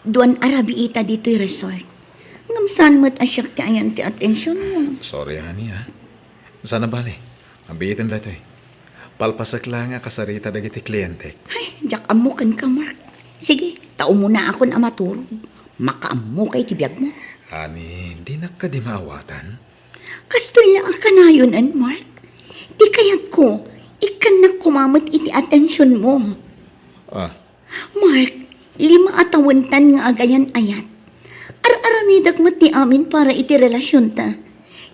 Duan a rabiita ditoy resort. Ngem saan met a siak ti ayan ti atensionmo. Sorry, honey, ha? Saan a bale. Abiiten daytoy. Palpasek la nga kasarita dagiti klientek. Ay, diak ammo kenka, Mark. Sige, ta umunaakon a maturog. Makaammokay ti biagmo. Honey, dinak kadi maawatan. Kastoy la a kanayon, Mark. Ti kayatko, ikkannak koma met iti atensionmo. Ah, Mark, lima a tawentan nga agayan-ayat. Ar-aramidek met ti amin para iti relasionta.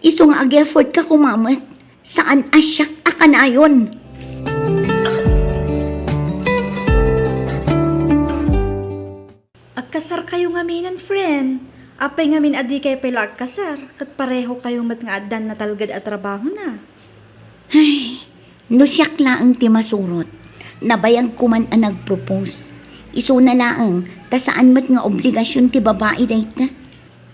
Isu nga ag-effort ka koma met, saan a siak a kanayon. Agkasarkayo ngaminen, friend. Apay ngamin a dikay pay la agkasar, ket parehokayo met nga addan natalged a trabahona. Ay, no siak laeng ti masurot, nabayagko man a nag-propose. Isuna laeng, ta saan met nga obligasion ti babai dayta.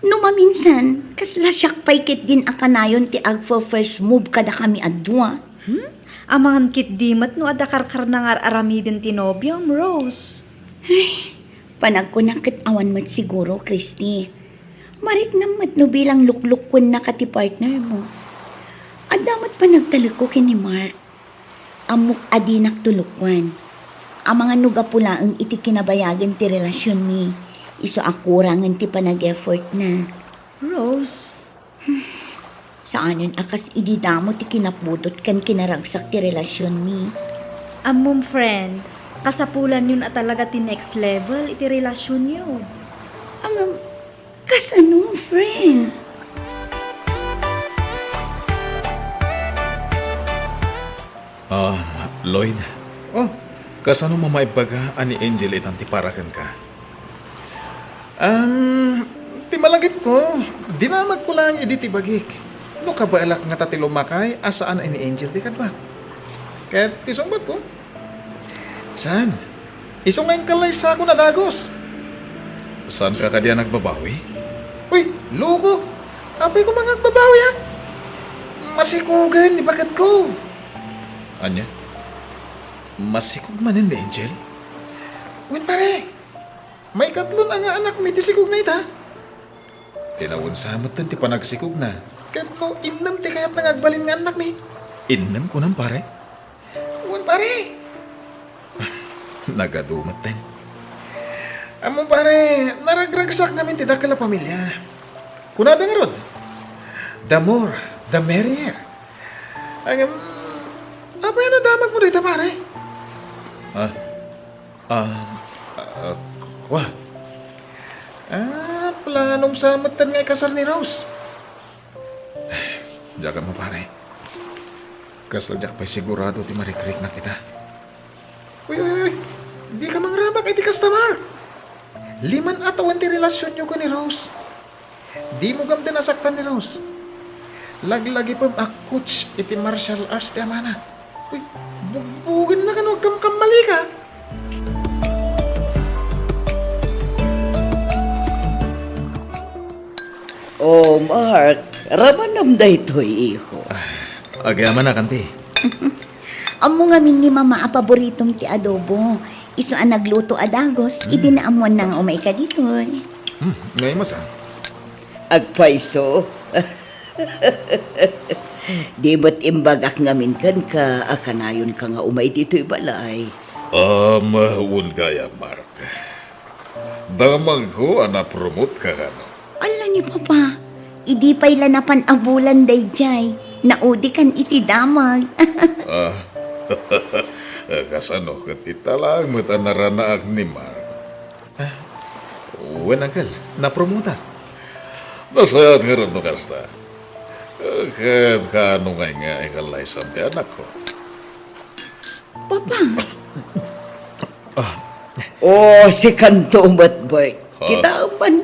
No maminsan, kasla siak pay ketdin a kanayon ti agfa-first move kadakami a dua. Hmm? Amangan ketdi met no adda karkarna nga ar-aramiden ti nobiom, Rose. Ay, panagkunak ket awan met siguro, Christy. Mariknam met no bilang luklukkuennaka ti partnermo. Adda met panagtalekko ken ni Mark. Ammok a dinak tulukuan. Amangan no gapu laeng iti kinabayagen ti relasionmi, isu a kurangen ti panag-effortna. Rose. Saanen a kas idi damo ti kinapudot ken kinaragsak ti relasionmi. Ammom, friend, kasapulanyon a talaga ti next level iti relasionyo. Ang, kasano, friend? Ah, Lloyd. Oh. Kasano mamaibbaga a ni Angel itan ti para kenka? Um, ti malagipko, dinamagko laeng idi ti bagik. No kabaelak ngata ti lumakay a saan a ni Angel ti kadbak. Ket ti sungbatko, saan? Isu nga inkalaysakon a dagus. Saanka kadi a nagbabawi? Uy, loko! Apay koma nga agbabawiak? Masikogen ni baketko. Ania? Masikog manen ni Angel? Wen, pare, maikatlon a nga anakmi ti sikogna ita. Ti nawensa metten ti panagsikogna. Ket no innem ti kayatna nga agbalin nga annakmi? Innem kunam, pare? Wen, pare. Nagadu metten. Ammom, pare, naragragsak ngamin ti dakkel a pamilia. Kunada ngarud, the more, the merrier. Ngem, apay a nadamagmo dayta, pare? Ah, ah, ah, kua. Ah, planom sa metten nga ikasar ni Rose. Diak ammo, pare. Kasla diak pay sigurado ti marikriknak ita. Uy, uy, uy! Dika mangrabak iti kasta, Mark! Lima a tawen ti relasionyo ken ni Rose. Dimo gamden a saktan ni Rose. Laglagipem a coach iti martial arts ti amana. Uy, bugbugennaka no agkamkammalika. Oh, Mark, ramanam daytoy, iho. Ah, agyamanak, anti. Ammo ngamin ni Mama a paboritom ti adobo. Isu a nagluto a dagus, idi naammoanna nga umayka ditoy. Hmm, ngay masa? Agpayso. Di met imbagak ngamin kenka a kanayonka nga umay ditoy balay. Um, wen gayam, Mark. Damagko a napromote ka kano. Ala ni Papa, idi pay la napan a bulan daydiay, naudikan iti damag. Ah, kasano ket ita laeng met a naranaak ni Mark? Ah, wen, Uncle, napromoteak. Nasayaat ngarud no kasta. Ket kaano ngay nga ikalaysam ti anakko? Papa. Ah. Oh, sikanto met, Bert. Ah. Kitaem man,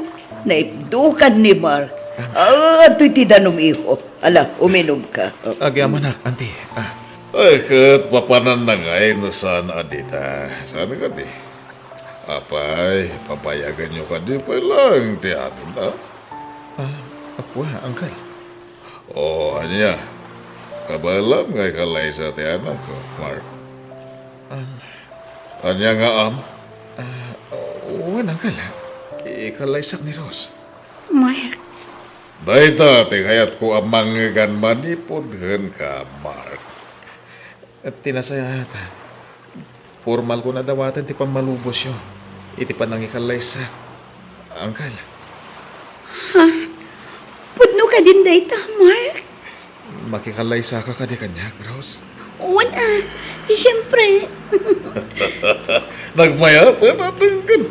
naipdukan ni Mark. Ah, adtoy ti danom, iho. Ala, uminumka. Agyamanak, anti. Ah. Ay, ket papananna ngay no saan a dita. Saan kadi? Apay, papayaganyo kadi pay laeng ti amin, a? Ah, a kua, Uncle. O, ania? Kabaelam nga ikalaysa ti anakko, Mark? Ah. Ania nga am? Ah, wen, Uncle. Ikalaysak ni Rose. Mark. Dayta ti kayatko a mangngegan manipud kenka, Mark. Ti nasayaat, pormalkon a dawaten ti pammalubosyo iti panangikalaysak, Uncle. Ha? Pudno kadin dayta, Mark? Makikalaysaka kadi kaniak, Rose? Wen a, siempre. Nagmayaten a denggen.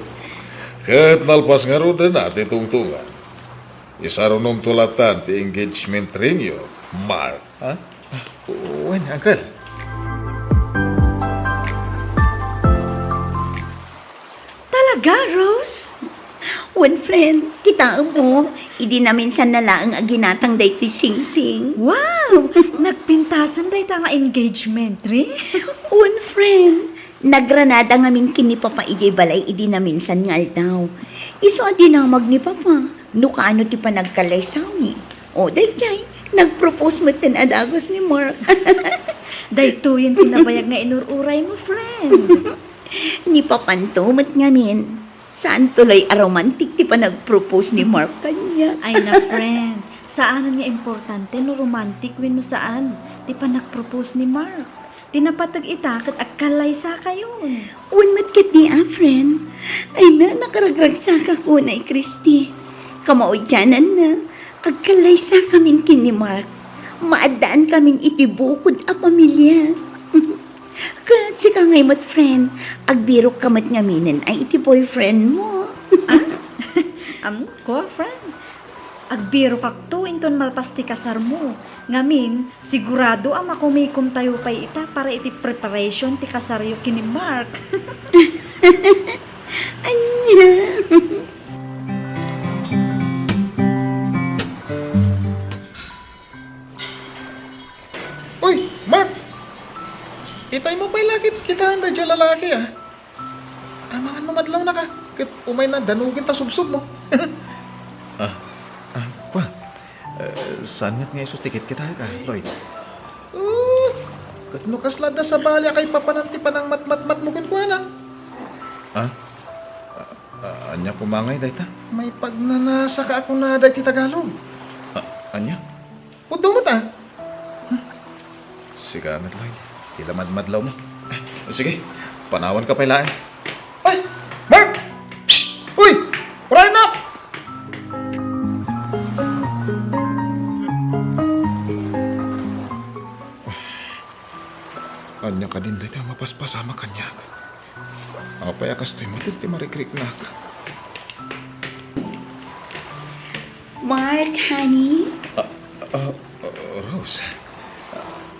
Ket nalpas ngaruden a ti tungtungan. Isarunomto latan ti engagement ringyo, Mark. Ha? Ah, wen, Uncle. Talaga, Rose? Wen, friend, kitaem mo, idi naminsan na laeng a ginatang daytoy singsing. Wow! Nagpintasen dayta nga engagement ring? Wen, friend, nagranada ngamin ken ni Papa idiay balay idi naminsan nga aldaw. Isu a dinamag ni Papa no kaano ti panagkalaysami. O, daydiay, nag-propose metten a dagus ni Mark. Daytoyen ti nabayag nga inur-uraymo, friend. Ni Papanto met ngamin. Saanto lay a romantic ti panag-propose ni Mark kaniak. Ay na, friend. Saanen nga importante no romantic wenno saan ti panag-propose ni Mark. Ti napateg ita ket agkalaysakayon. Wen met ketdi a, friend. Ay na, nakaragragsakak unay, Christy. Kamaudiananna, agkalaysakamin ken ni Mark. Maaddaankamin iti bukod a pamilia. Ket sika ngay met, friend, agbirokka met ngaminen ay iti boyfriend mo. Ah? Am, kua, friend? Agbirokakto inton malpas ti kasarmo. Ngamin, sigurado a makumikomtayo pay ita para iti preparation ti kasaryo ken ni Mark. Ania? Uy, Mark! Itaymo pay la ket kitaen daydiay lalaki, a. Amangan no madlawnaka, ket umayna danugen ta subsobmo. Ah, ah, kua. Eh, saan met nga isu ti kitkitaek, Lloyd? Oh, ket no kasla adda sabali a kaipapanan ti panangmatmatmatmo kenkuana? Ah? Ah, ah, ania koma ngay dayta? Maipagnanasaka a kunada iti Tagalog. Ah, ania? Pudno met, a. Hmm. Sika met, Lloyd. Ti la madmadlawmo. Sige, panawanka pay laeng. Ay! Mark! Psst! Uy! Uray, anak! Ania kadin dayta a mapaspasamak kaniak? Apay a kastoy met ti marikriknak? Mark, honey? Ah, ah, ah, Rose,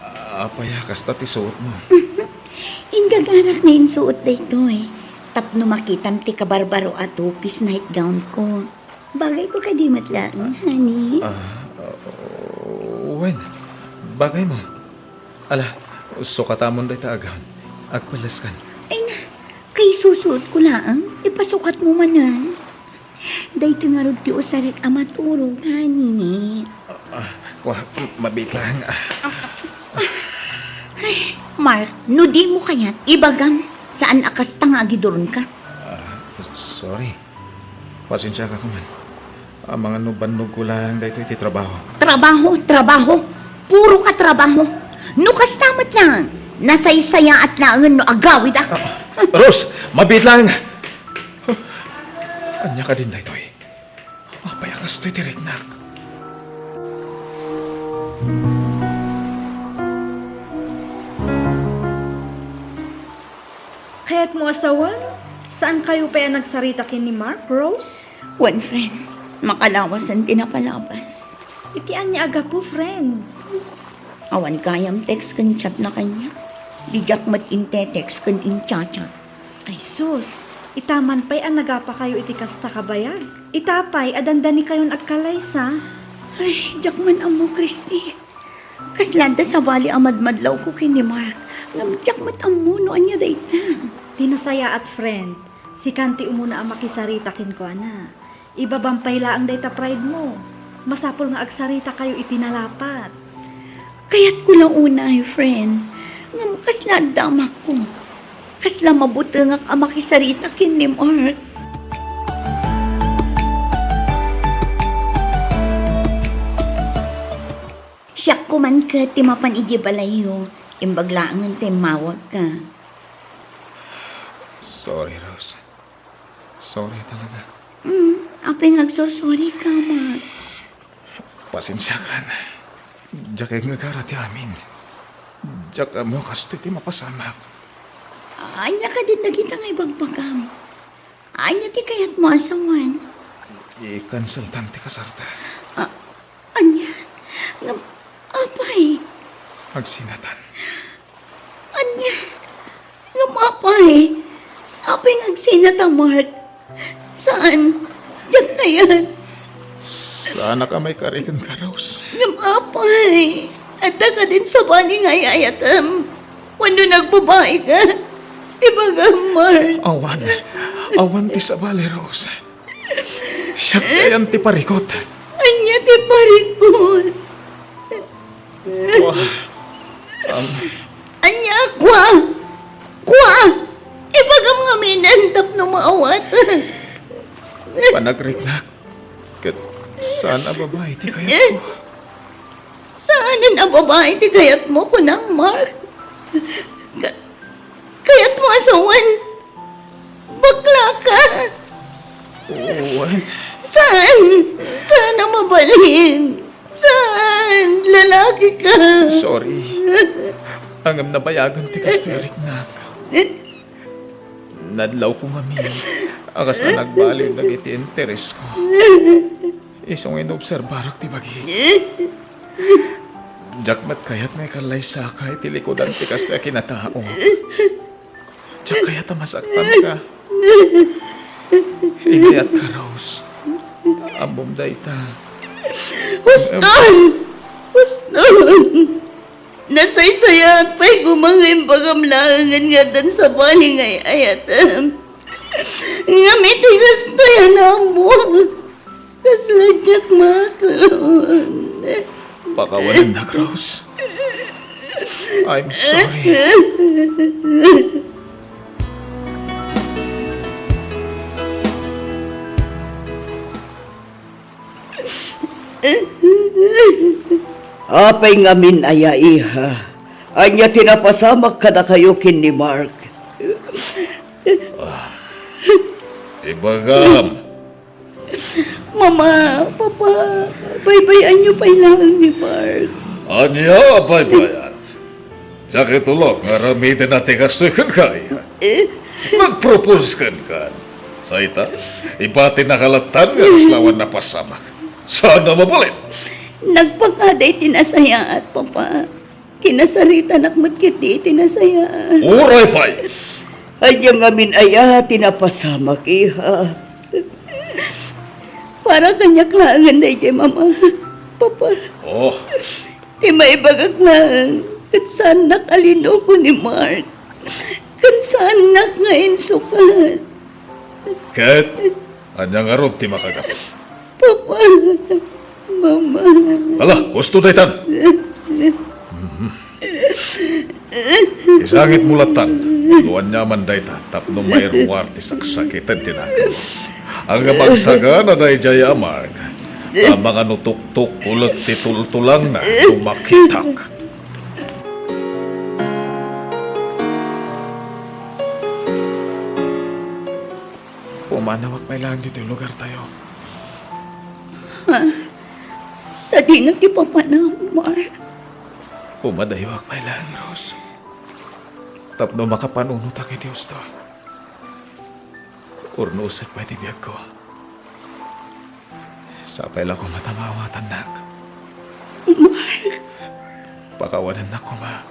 ah, apay a kasta ti suotmo? Ingagarak nga insuot daytoy tapno makitam ti kabarbaro a two-piece nightgown ko. Bagayko kadi met laeng, honey? Ah, ah, wen, bagaymo. Ala, sukatamon dayta a gown. Agpelleskan. Ay na, kaisusuotko laeng, ipasukatmo manen. Daytoy ngarud ti usarek a maturog, honey. Ah, ah, kua, m-, mabiit laeng, ah. Ay, Mark, no dimo kayat, ibagam, saan a kasta nga agiduronka? Ah, sorry. Pasensiaka koma. Amangan no bannogko laeng daytoy ti trabaho. Trabaho, trabaho. Puro ka trabaho. No kasta met laeng, nasaysayaat laeng no agawidak. Ah, Rose, mabiit laeng. Ania kadin daytoy? Apay a kastoy ti riknak? Kayatmo a sawen? Saankayo pay a nagsarita ken ni Mark, Rose? Wen, friend. Makalawasen ti napalabas. Iti ania a gapu, friend? Awan gayam text ken chat na kaniak. Diak met inte-text ken incha-chat. Ay sus, ita man pay a nagapakayo iti kasta kabayag. Ita pay a dandanikayon agkalaysa. Ay, diak man ammo, Christy. Kasla adda sabali a madmadlawko ken ni Mark, ngem diak met ammo no ania dayta. Ti nasayaat, friend, sikan ti umuna a makisarita kenkuana. Ibabam pay laeng dayta pride mo. Masapul nga agsaritakayo iti nalapat. Kayatko la unay, friend, ngem kasla adda amakko. Kasla mabutengak a makisarita ken ni Mark. Siak koman ket ti mapan idiay balayyo, imbag laengen ta immawagka. Sorry, Rose. Sorry talaga. Mm, apay nga agsorsorry ka, Mark? Pasensiakan. Diak ingagara ti amin. Diak ammo kastoy ti mapasamak. Ania kadin dagita nga ibagbagam? Ania ti kayatmo a sawen? I-canceltan ti kasarta. A-, ania? Ngem, apay? Agsinatan. Ania? Ngem apay? Apay nga agsinata, Mark? Saan? Diak kayat. Saanak a maikari kenka, Rose. Ngem apay? Adda kadin sabali nga ay-ayatem? Wenno nagbabaika? Ibagam, Mark. Awan. Awan ti sabali, Rose. Siak ti ayan ti parikut. Ania ti parikut? Kua. Am. Ania, kua? Kua? Ibagam ngamin tapno maawatak. Panagriknak. Ket saan a babai ti kayatko? Saanen a babai ti kayatmo, kunam, Mark? Ka-, kayatmo a sawen? Bakla ka? Wen. Saan? Saan a mabalin? Saan? Lalaki ka. Sorry. Ngem nabayagen ti kastoy a riknak. Nadlawko ngamin a kasla nagbaliw dagiti interesko. Isu nga inobserbarak ti bagik. Diak met kayat nga ikallaysaka iti likudan ti kastoy a kinatao. Diak kayat a masaktanka. Inayatka, Rose. Ammom dayta. Huston! Huston! Nasaysayaat pay koma nga imbagam laengen nga addan sabali nga ay-ayatem. Ngem iti kastoy a naammoak, kasla diak maaklon. Pakawanennak, Rose. I'm sorry. Apay ngamin aya, iha? Ania ti napasamak kadakayo ken ni Mark? Ibagam. Mama, Papa, baybay-anyo pay laeng ni Mark. Ania a baybay-an? Sakit ulo nga aramiden ti kastoy kenka, iha. Eh? Nagpropose kenka. Sa ita, ibatinaka lattan nga kasla awan napasamak. Saan a mabalin? Nagpakada iti nasayaat, Papa. Kinasaritanak met ketdi iti nasayaat. Uray pay! Ania ngamin aya ti napasamak, iha? Para kaniak laengen daydiay, Mama, Papa. Oh. Ti maibagak laeng, ket saannak a linuko ni Mark. Ket saannak nga insukat. Ket ania ngarud ti makagapu? Papa, Mama. Ala, husto daytan. Mhm. Isangitmo lattan no aniaman dayta tapno mairuar ti saksakiten ti nakemmo. Agpagsagana daydiay a Mark, ta mangano tuktok ulit ti tultulangna no makitak. Pumanawak pay laeng ditoy lugartayo. Ha? Sadino ti papanam, Mark? Pumadayuak pay laeng, Rose. Tapno makapanunotak iti husto. Urnosek pay ti biagko. Sapay la koma ta maawatannak. Mark! Pakawanennak koma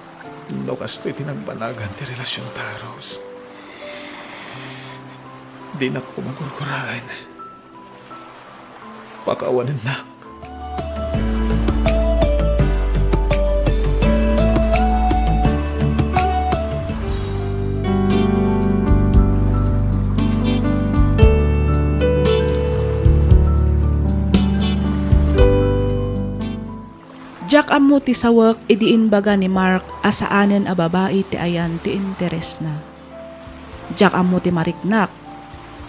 no kastoy ti nagbanagan ti relasionta, Rose. Dinak koma gurguraen. Pakawanennak. Diak ammo ti sawek idi imbaga ni Mark a saanen a babai ti ayan ti interesna. Diak ammo ti mariknak.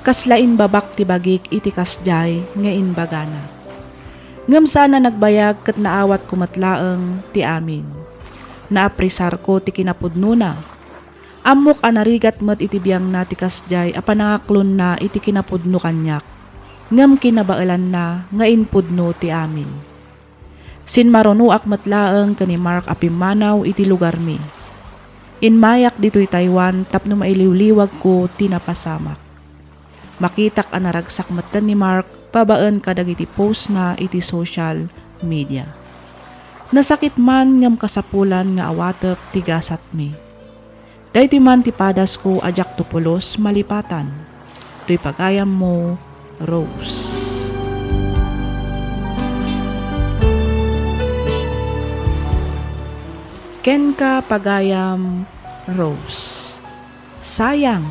Kasla imbabak ti bagik iti kasdiay nga imbagana. Ngem saan a nagbayag ket naawatko met laeng ti amin. Naapresarko ti kinapudnona. Ammok a narigat met iti biangna ti kasdiay a panangaklonna iti kinapudno kaniak, ngem kinabaelanna nga impudno ti amin. Sinmarunoak met laeng ken ni Mark a pimmanaw iti lugarmi. Immayak ditoy Taiwan tapno mailiwliwagko ti napasamak. Makitak a naragsak metten ni Mark babaen kadagiti postna iti social media. Nasakit man ngem kasapulan nga awatek ti gasatmi. Daytoy man ti padasko a diakto pulos malipatan. Toy pagayammo, Rose. Kenka, pagayam, Rose. Sayang,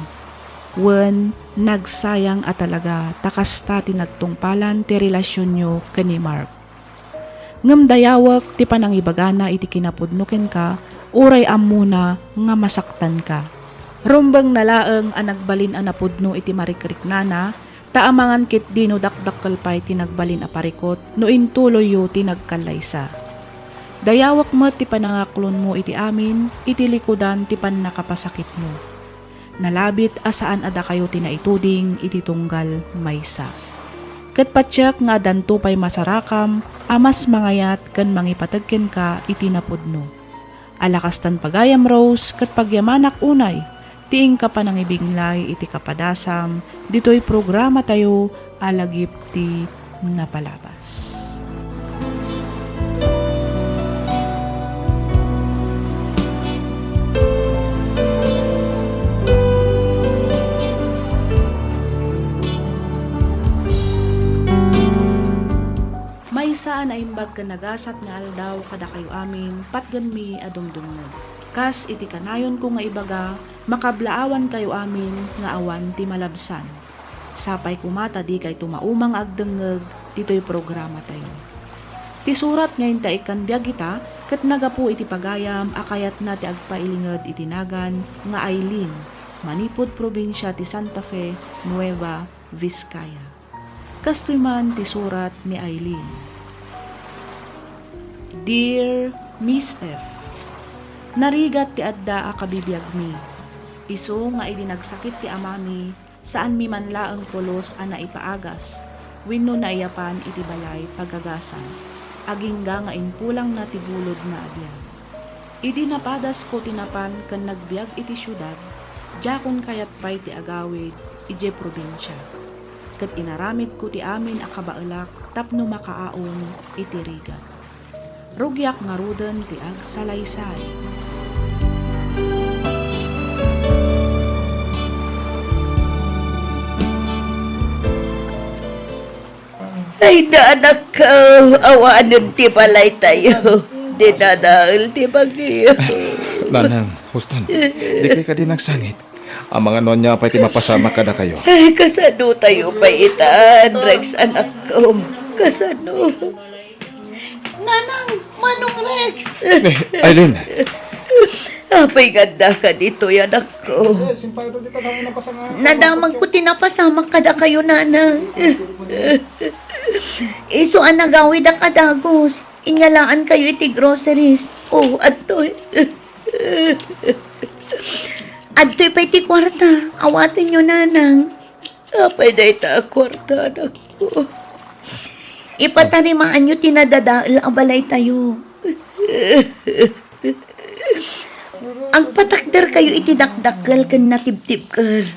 wen nagsayang a talaga ta kasta ti nagtungpalan ti relasionyo ken ni Mark. Ngem dayawek ti panangibagana iti kinapudno kenka, uray ammona nga masaktanka. Rumbengna laeng a nagbalin a napudno iti marikriknana, ta amangan ketdi no dakdakkel pay ti nagbalin a parikut no intuloyyo ti nagkallaysa. Dayawek met ti panangaklonmo iti amin iti likudan ti pannakapasakitmo. Nalabit a saan a dakayo ti naituding iti tunggal maysa. Ket patiek nga addanto pay masarakam a mas mangayat ken mangipateg kenka iti napudno. Ala kastan pagayam, Rose, ket pagyamanak unay ti inka panangibinglay iti kapadasam ditoy programatayo a Lagip ti nga palabas. Maysa a naimbag ken nagasat nga aldaw kadakayo amin, patgenmi a dumdumngeg. Kas iti kanayonko nga ibaga, makablaawankayo amin nga awan ti malabsan. Sapay koma ta dikayto mauma nga agdengngeg ditoy programatayo. Ti surat nga intaikkan biag ita ket naggapu iti pagayam a kayatna ti agpailinged iti nagan nga Aileen, manipud probinsia ti Santa Fe, Nueva Vizcaya. Kastoy man ti surat ni Aileen. Dear Miss F, narigat ti adda a kabibiagmi. Isu nga idi nagsakit ti amami, saanmi man laeng pulos a naipaagas wenno naiyapan iti balay pagagasan, agingga nga impulangna ti bulodna a biag. Idi napadasko ti napan ken nagbiag iti siudad, diakon kayat pay ti agawid idiay probinsia. Ket inaramidko ti amin a kabaelak tapno makaaon iti rigat. Rugiak ngaruden ti agsalaysay. Ay, anakko, awanen ti balaytayo. Dinadael ti bagyo. Nanang, huston. Dikay kadi nagsangit? Amangan no ania pay ti mapasamak kadakayo. Ay, kasano tayo pay itan, Rex, anakko? Kasano? Nanang, Manong Rex! Eh, Aileen! Apay nga addaka ditoy, anakko? Nadamagko ti napasamak kadakayo, Nanang. Isu a nagawidak a dagus, inyalaankayo iti groceries. O, adtoy. Adtoy pay ti kuarta. Awatenyo, Nanang. Apay dayta a kuarta, anakko? Ipatarimaanyo ti nadadael a balaytayo. Agpatakderkayo iti dakdakkel ken natibtibker.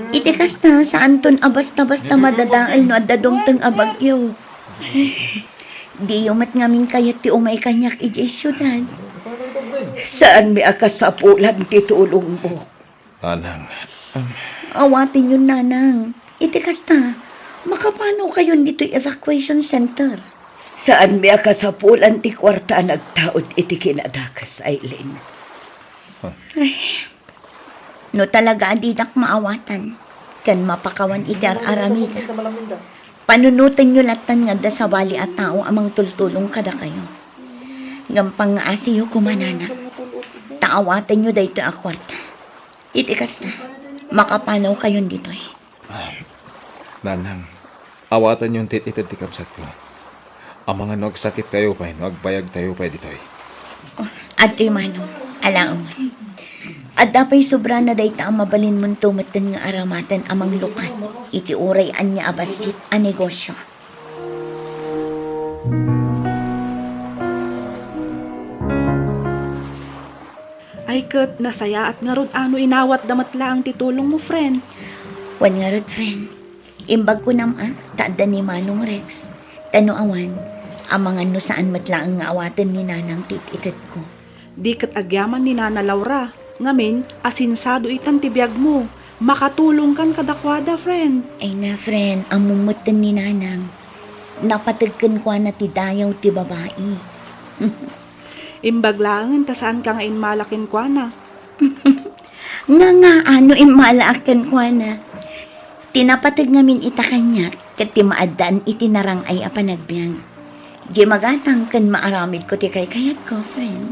Iti kasta, saanton a basta-basta madadael no adda dumteng a bagyo. Diyo met ngamin kayat ti umay kaniak idiay siudad. Saanmi a kasapulan ti tulongmo. Nanang, em. Awatenyon, Nanang. Iti kasta, makapanawkayon ditoy evacuation center. Saanmi a kasapulan ti kuarta a nagtaud iti kinadakes, Aileen. Huh. Ay, no talaga a didak maawatan, ken mapakawan iti ar-aramidek, panunotenyo lattan nga adda sabali a tao a mangtultulong kadakayo. Ngem pangngaasiyo koma, Nanang, ta awatenyo daytoy a kuarta. Iti kasta, makapanawkayon ditoy. Ah, Nanang, awatenyon ti it-ited ti kabsatko. Amangan no agsakitkayo pay, no agbayagtayo pay ditoy. Oh, adtoy, Manong, alaem. Adda pay sobrana dayta a mabalinmonto metten nga aramaten a manglukat iti uray ania a bassit a negosio. Ay ket, nasayaat ngarud a no inawatda met laeng ti tulongmo, friend. Wen ngarud, friend. Imbag kunam a, ta adda ni Manong Rex. Ta no awan, amangan no saan met laeng nga awaten ni Nanang ti it-itedko. Di ket agyaman ni Nana Laura. Ngamin, asinsado itan ti biagmo. Makatulongkan kadakuada, friend. Ay na, friend, ammom metten ni Nanang. Napateg kenkuana ti dayaw ti babai. Imbag laengen ta saanka nga immala kenkuana. Nga nga, ano immalaak kenkuana? Ti napateg ngamin ita kaniak, ket ti maaddaan iti narang-ay a panagbiag. Di magatang ken maaramidko ti kaykayatko, friend.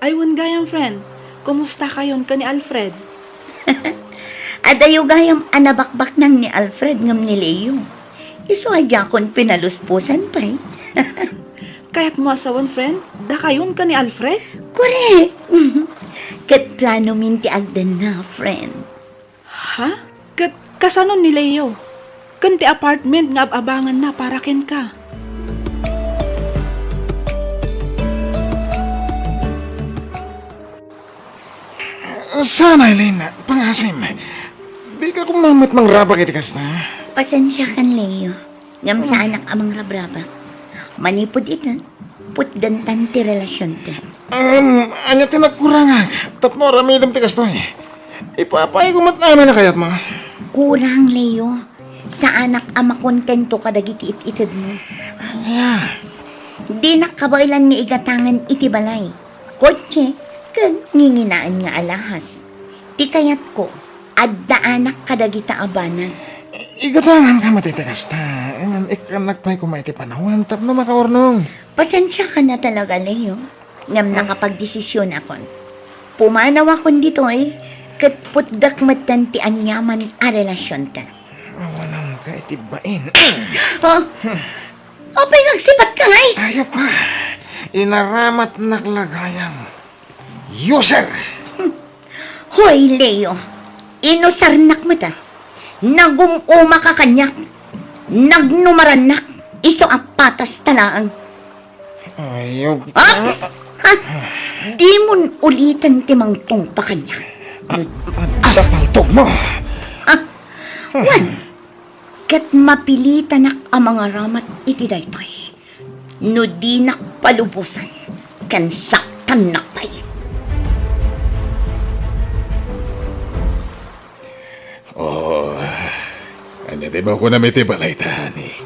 Ay, wen gayam, friend. Kumustakayon ken ni Alfred? Adayo gayam a nabakbaknang ni Alfred ngem ni Leo. Isu a diakon pinalusposan pay. Kayatmo a sawen, friend? Dakayon ken ni Alfred? Korek! Ket planomin ti agdenna, friend. Ha? Ket kasano ni Leo? Ken ti apartment nga ab-abanganna para kenka? Saan, Aileen, pangasim. Dika koma met mangrabak iti kasta. Pasensiakan, Leo. Ngem saanak a mangrabrabak. Manipud ita, putdantan ti relasionta. Um, ania ti nagkurangak? Tapno aramidem ti kastoy. Ipapayko met amin a kayatmo. Kurang, Leo. Saanak a makontento kadagiti it-itedmo. Ania? Dinak kabaelan nga igatangan iti balay, kotse, ken nginginaen nga alahas. Ti kayatko, addaanak kadagita a banag. Igatangan ka met iti kasta, ngem ikkannak pay koma iti panawen tapno makaurnong. Pasensiakan a talaga, Leo, ngem nakapagdesisionakon. Pumanawakon ditoy, ket putdek metten ti aniaman a relasionta. Awanam ka iti bain. Oh, apay nga agsipatka ngay? Ayop ka. Inaramatnak la gayam. User! Hoy, Leo, inusarnak met a. Nagum-umaka kaniak. Nagnumarannak. Isu a patas ta laeng. Ayop ka. Ops! Ha? Dimon uliten ti mangtungpa kaniak. A-, adda paltogmo. Ha? Wen, ket mapilitanak a mangaramat iti daytoy. No dinak palubosan, ken saktannak pay. Oh, ania ti makunam iti balayta, honey?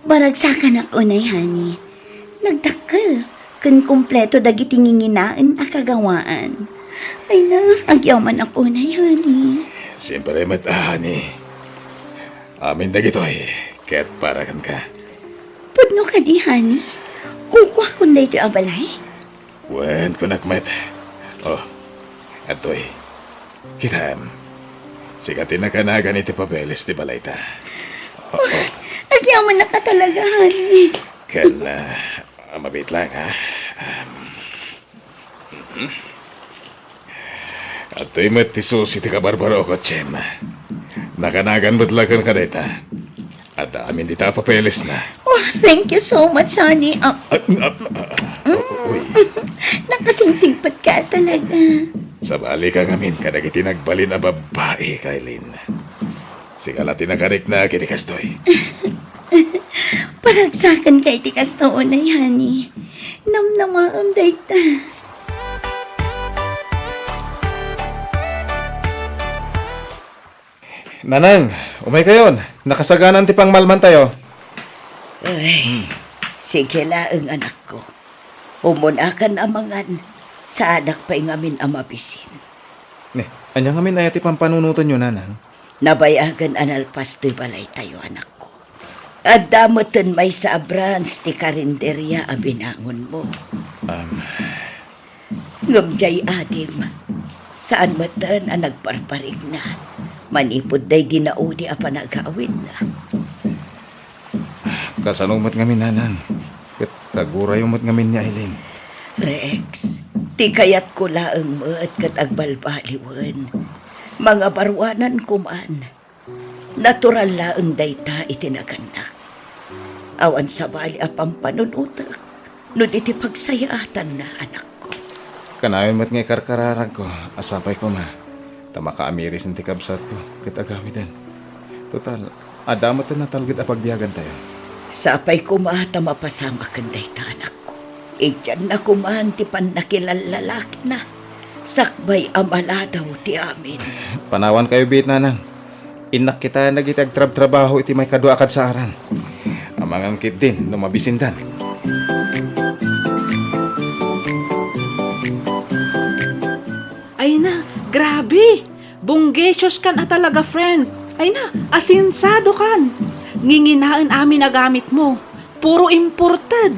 Baragsakanak unay, honey. Nagdakkel ken kompleto dagiti nginginaen a kagawaan. Ay na, agyamanak unay, honey. Siempre met, honey. Amin dagitoy, ket para kenka. Pudno kadi, honey? Kukuakon daytoy a balay? Wen, kunak met. Oh, adtoy. Kitaem. Sika ti nakanagan iti papeles ti balayta. Oh, oh. Agyamanak a talaga, honey. Ken, ah, mabiit lang, ha? Um, Adtoy met ti susi ti kabarbaro, kotsem. Nakanagan met la kenka dayta. Adda amin dita a papelesna. Oh, thank you so much, honey. Ah, Ah, ah, ah, ah, uy. Nakasingsingpet ka talaga. Sabali ka ngamin kadagiti nagbalin a babbai, Kailin. Sika la ti nakariknak iti kastoy. Paragsakan ka iti kasto unay, honey. Namnamaem dayta. Nanang, umay kayon. Nakasaganaan ti pangmalmantayo. Ay, sige laeng, anakko. Umunakan a mangan, saanak pay ngamin a mabisin. Ne, ania ngamin aya ti pampanunotenyo, Nanang? Nabayagen a nalpas toy balaytayo, anakko. Adda metten maysa a branch ti karinderia a binangonmo. Um. Ngem diay adim, saan metten a nagparparigna manipud daydi naudi a panagawidna. Kasano met ngamin, Nanang? Ket kagurayo met ngamin ni Aileen. Rex, ti kayatko laeng met ket agbalbaliwen. Mangabaruanan koman. Natural laeng dayta iti nagannak. Awan sabali a pampanunotek no di ti pagsayaatanna, anakko. Kanayon met nga ikarkararagko a sapay koma ta makaamirisan ti kabsatko ket agawiden. Total, adda met ti natalged a pagbiagantayo. Sapay koma ta mapasamaken dayta, anakko. Idianna koman ti pannakilallalakina sakbay a maladaw ti amin. Panawankayo biit, Nanang. Innak kitaen dagiti agtrabtrabaho iti maikadua a kadsaaran. Amangan ketdin no mabisindan. Ay na, grabe! Bunggesiyos kan a talaga, friend. Ay na, asensiado kan. Nginginaen amin a gamitmo. Puro imported.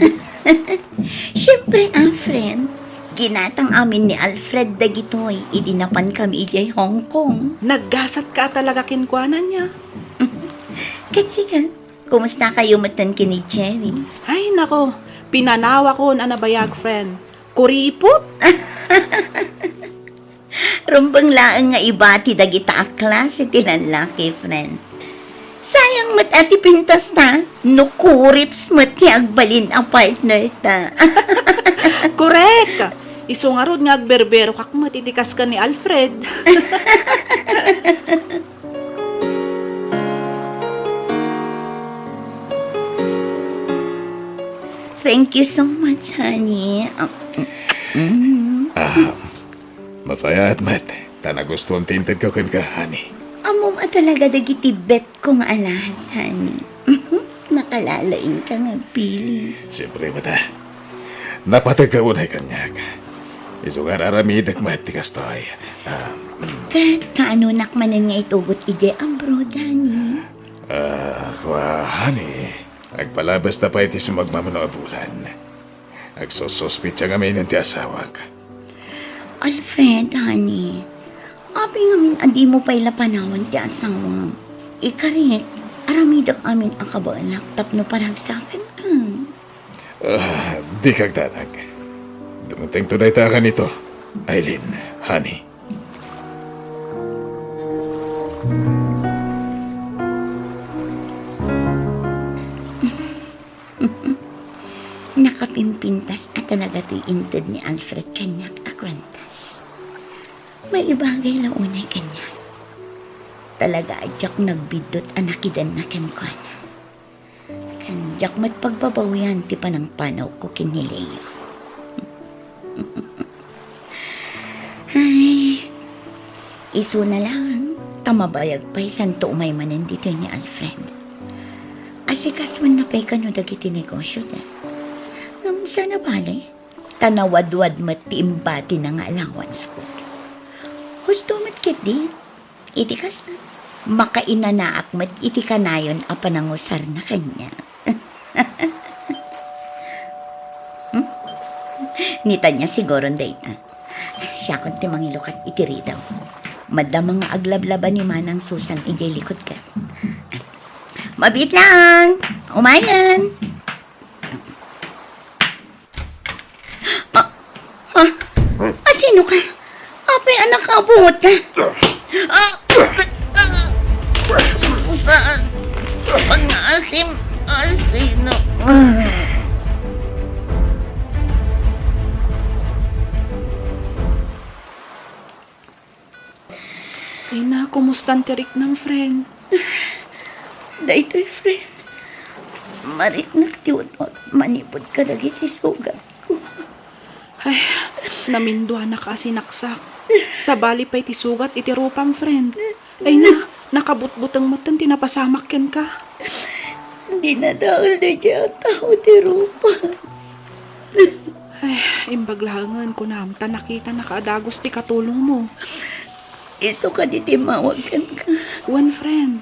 Siempre, ah, friend. Ginatang amin ni Alfred dagitoy idi napan kami idiay Hong Kong. Naggasat ka a talaga kenkuana, nia? Ket sika, kumusta kayo metten ken ni Jerry? Ay, nako. Pinanawakon a nabayag, friend. Kuripot! Rumbeng laeng nga ibati dagita a klase ti lallaki, friend. Sayang met a ti pintasta, no kurips met ti agbalin a partner ta. Korek! Isu ngarud nga agberberokak met iti kas ken ni Alfred. Thank you so much, honey. Ah, mm. Ah, nasayaat met ta nagustuam ti intedko kenka, honey. Ammom a talaga dagiti bet ko nga alahas, honey. Nakalalaingka nga agpili. Siyempre, mata. Napategka unay kaniak. Isu nga aramidek met ti kastoy. Ah, mm. Ket kaanonak manen nga itugot idiay abroad, honey? Ah, kua, honey. Agpalabasta pay ti sumagmamano a bulan. Agsususpetsa ngamin ti asawak. Alfred, honey, apay ngamin a dimo pay la panawan ti asawam? Ikarit, aramidek amin a kabaelak tapno paragsakenka. Ah, dika agdanag. Dumtengto dayta a kanito, Aileen, honey. Nakapimpintas a talaga toy inted ni Alfred kaniak a kuentas. Maibagay la unay kaniak. Talaga a diak nagbiddut a nakidenna kenkuana. Ken diak met pagbabawian ti panangpanawko ken ni Leo. Ay, isuna laeng ta mabayag pay santo umay manen ditoy ni Alfred. Asikasoenna pay kano dagiti negosio da. Ngem saan a bale, ta nawadwad met ti imbatina nga allowance ko. Husto met ketdi, iti kasta, makainanaak met iti kanayon a panangusarna kaniak. Hmm? Ni Tanya siguron dayta. Siakon ti mangilukat iti ridaw. Madama nga aglablaba ni Manang Susan idiay likudka. Mabiit lang! Umayen! Ah, ah, asino ka? Apay a nakabungot ka? Ah, saan? Pangaasim, asino? Ay na, kumustan ti riknam, friend? Daytoy, friend. Mariknak ti utnot manipud kadagiti sugatko. Ay, naminduanak a sinaksak. Sabali pay ti sugat iti rupam, friend. Ay na, nakabutbuteng metten ti napasamak kenka. Dinadael daydiay a tao ti rupa. Ay, imbag laengen, kunam, ta nakitanaka a dagus ti katulongmo. Isu kadi ti immawag kenka. Wen, friend.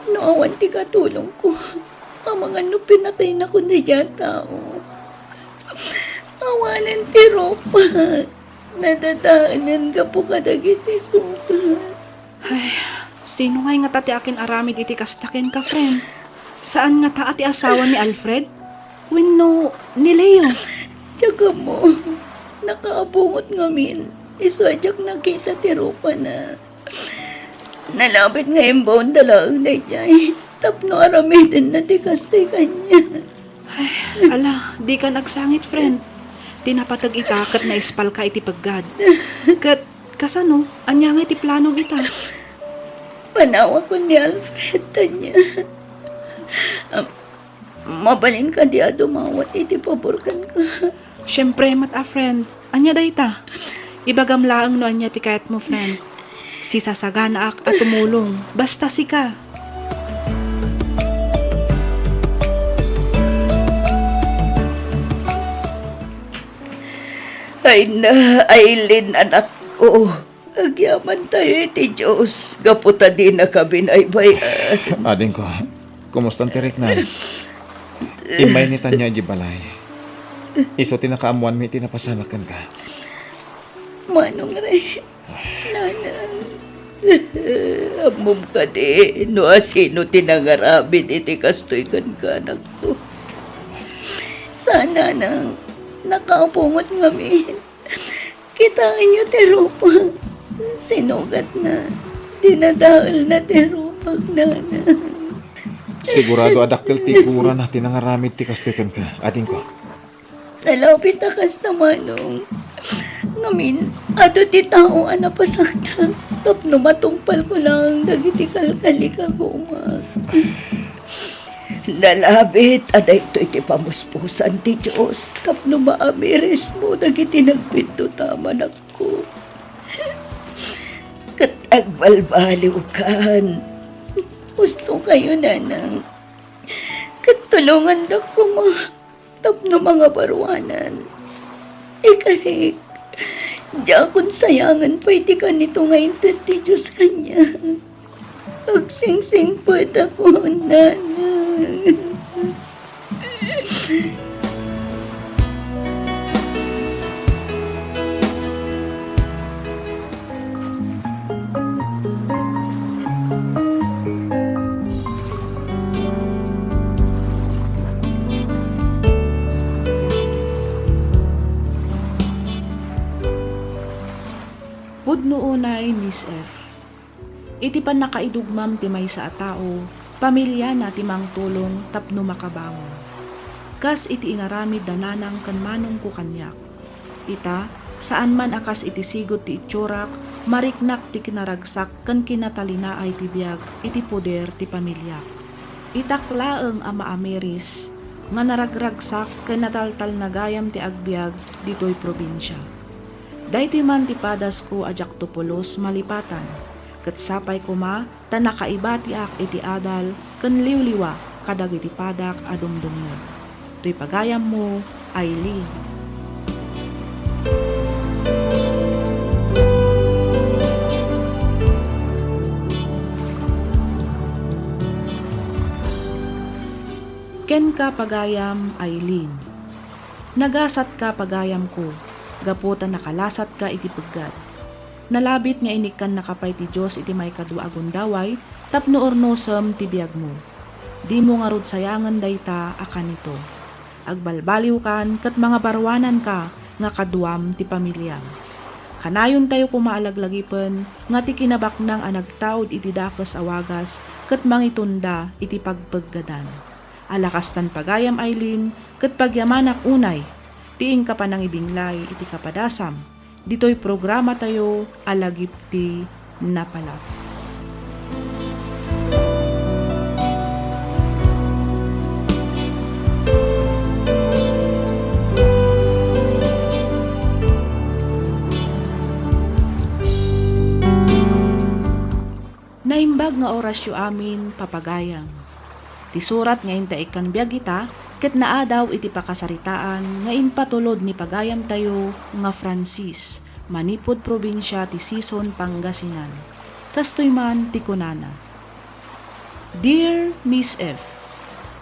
No awan ti katulongko, amangan no pinakaynakon daydiay a tao. Awanen ti rupak. Nadadaelen gapu kadagiti sugat. Ay, sino ngay ngata ti akin-aramid iti kasta kenka, friend? Saan ngata a ti asawa ni Alfred? Wenno ni Leo? Diak ammo. Nakaabungot ngamin. Isu a diak nakita ti rupana. Nalabit nga imbaonda laeng daydiay tapno aramidenna ti kastoy kaniak. Ay, ala, dikan agsangit, friend. Ti napateg ita ket naispalka iti peggad. Ket kasano? Ania ngay ti planom ita? Panawakon ni Alfred, Tanya. Am, mabalin kadi a dumawat iti pabor kenka? Siempre met a, friend. Ania dayta? Ibagam laeng no ania ti kayatmo, friend. Sisasaganaak a tumulong. Basta sika. Ay na, Aileen, anakko. Agyamantayo iti Dios gapu ta dinaka binaybay-an. Adingko, kumustan ti riknam? Immay ni Tanya idiay balay. Isu ti nakaammoanmi iti napasamak kenka. Manong Rex, nanang. Ammom kadi no asino ti nangaramid iti kastoy kenka, anakko? Saan, nanang. Nakaabungot ngamin. Kitaenyo ti rupak. Sinugatna. Dinadaelna ti rupak, nanang. Sigurado a dakkel ti gurana ti nangaramid ti kastoy kenka, adingko. Nalabit a kasta, manong. Ngamin, adu ti tao a napasaktak tapno matungpalko laeng dagiti kalkalikagumak. Nalabit a daytoy ti pamuspusan ti Dios tapno maamirismo dagiti nagbidduta, manakko. Ket agbalbaliwkan. Husto kayo, nanang. Ket tulongandak koma tapno mangabaruanan. Ikalik, diakon sayangen pay ti kanito nga inted ti Dios kaniak. Agsingsingpetako, nanang. Pudno unay, Miss F. Iti pannakaidugmam ti maysa a tao, pamiliana ti mangtulong tapno makabangon. Kas iti inaramid da nanang ken manongko kaniak. Ita, saan man a kas iti sigud ti itsurak, mariknak ti kinaragsak ken kinatalinaay ti biag iti poder ti pamiliak. Itak laeng a maamiris nga naragragsak ken nataltalnagayam ti agbiag ditoy probinsia. Daytoy man ti padasko a diakto pulos malipatan, ket sapay koma ta nakaibatiak iti adal ken liwliwa kadagiti padak a dumdumngeg. Toy pagayammo, Aileen. Kenka, pagayam Aileen. Nagasatka, pagayamko, gapu ta nakalasatka iti peggad. Nalabit nga inikkannaka pay ti Dios iti maikadua a gundaway tapno urnosem ti biagmo. Dimo ngarud sayangen dayta a kanito. Agbalbaliwkan ket mangabaruananka nga kaduam ti pamiliam. Kanayontayo koma a laglagipen nga ti kinabaknang a nagtaud iti dakes a wagas ket mangitunda iti pagpeggadan. Ala kastan, pagayam Aileen, ket pagyamanak unay ti inka panangibinglay iti kapadasam ditoy programatayo a Lagip ti Napalabas. Naimbag nga orasyo amin, papagayam. Ti surat nga inta ikkan biag ita ket naadaw iti pakasaritaan nga impatulod ni pagayamtayo nga Francis manipud probinsia ti Sison, Pangasinan. Kastoy man ti kunana, Dear Miss F,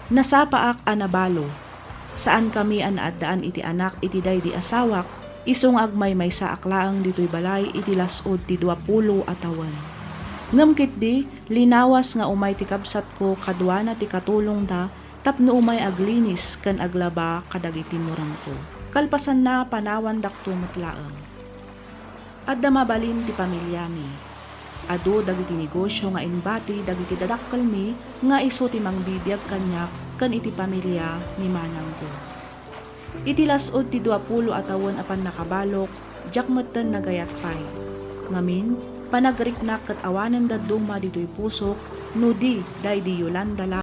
nasapaak a nabalo. Saankami a naaddaan iti anak iti daydi asawak, isu nga agmaymaysaak laeng ditoy balay iti las-ud ti duapulo a tawen. Ngem ketdi, linawas nga umay ti kabsatko kaduana ti katulongda tapno umay aglinis ken aglaba kadagiti murangko. Kalpasanna, panawandakto met laeng. Adda mabalin ti pamiliami. Adu dagiti negosio nga imbati dagiti dadakkelmi nga isu ti mangbibiag kaniak ken iti pamilia ni manangko. Iti las-ud ti duapulo a tawen a pannakabalok, diak metten nagayat pay. Ngamin, panagriknak ket awanen dadduma ditoy pusok no di daydi Yolanda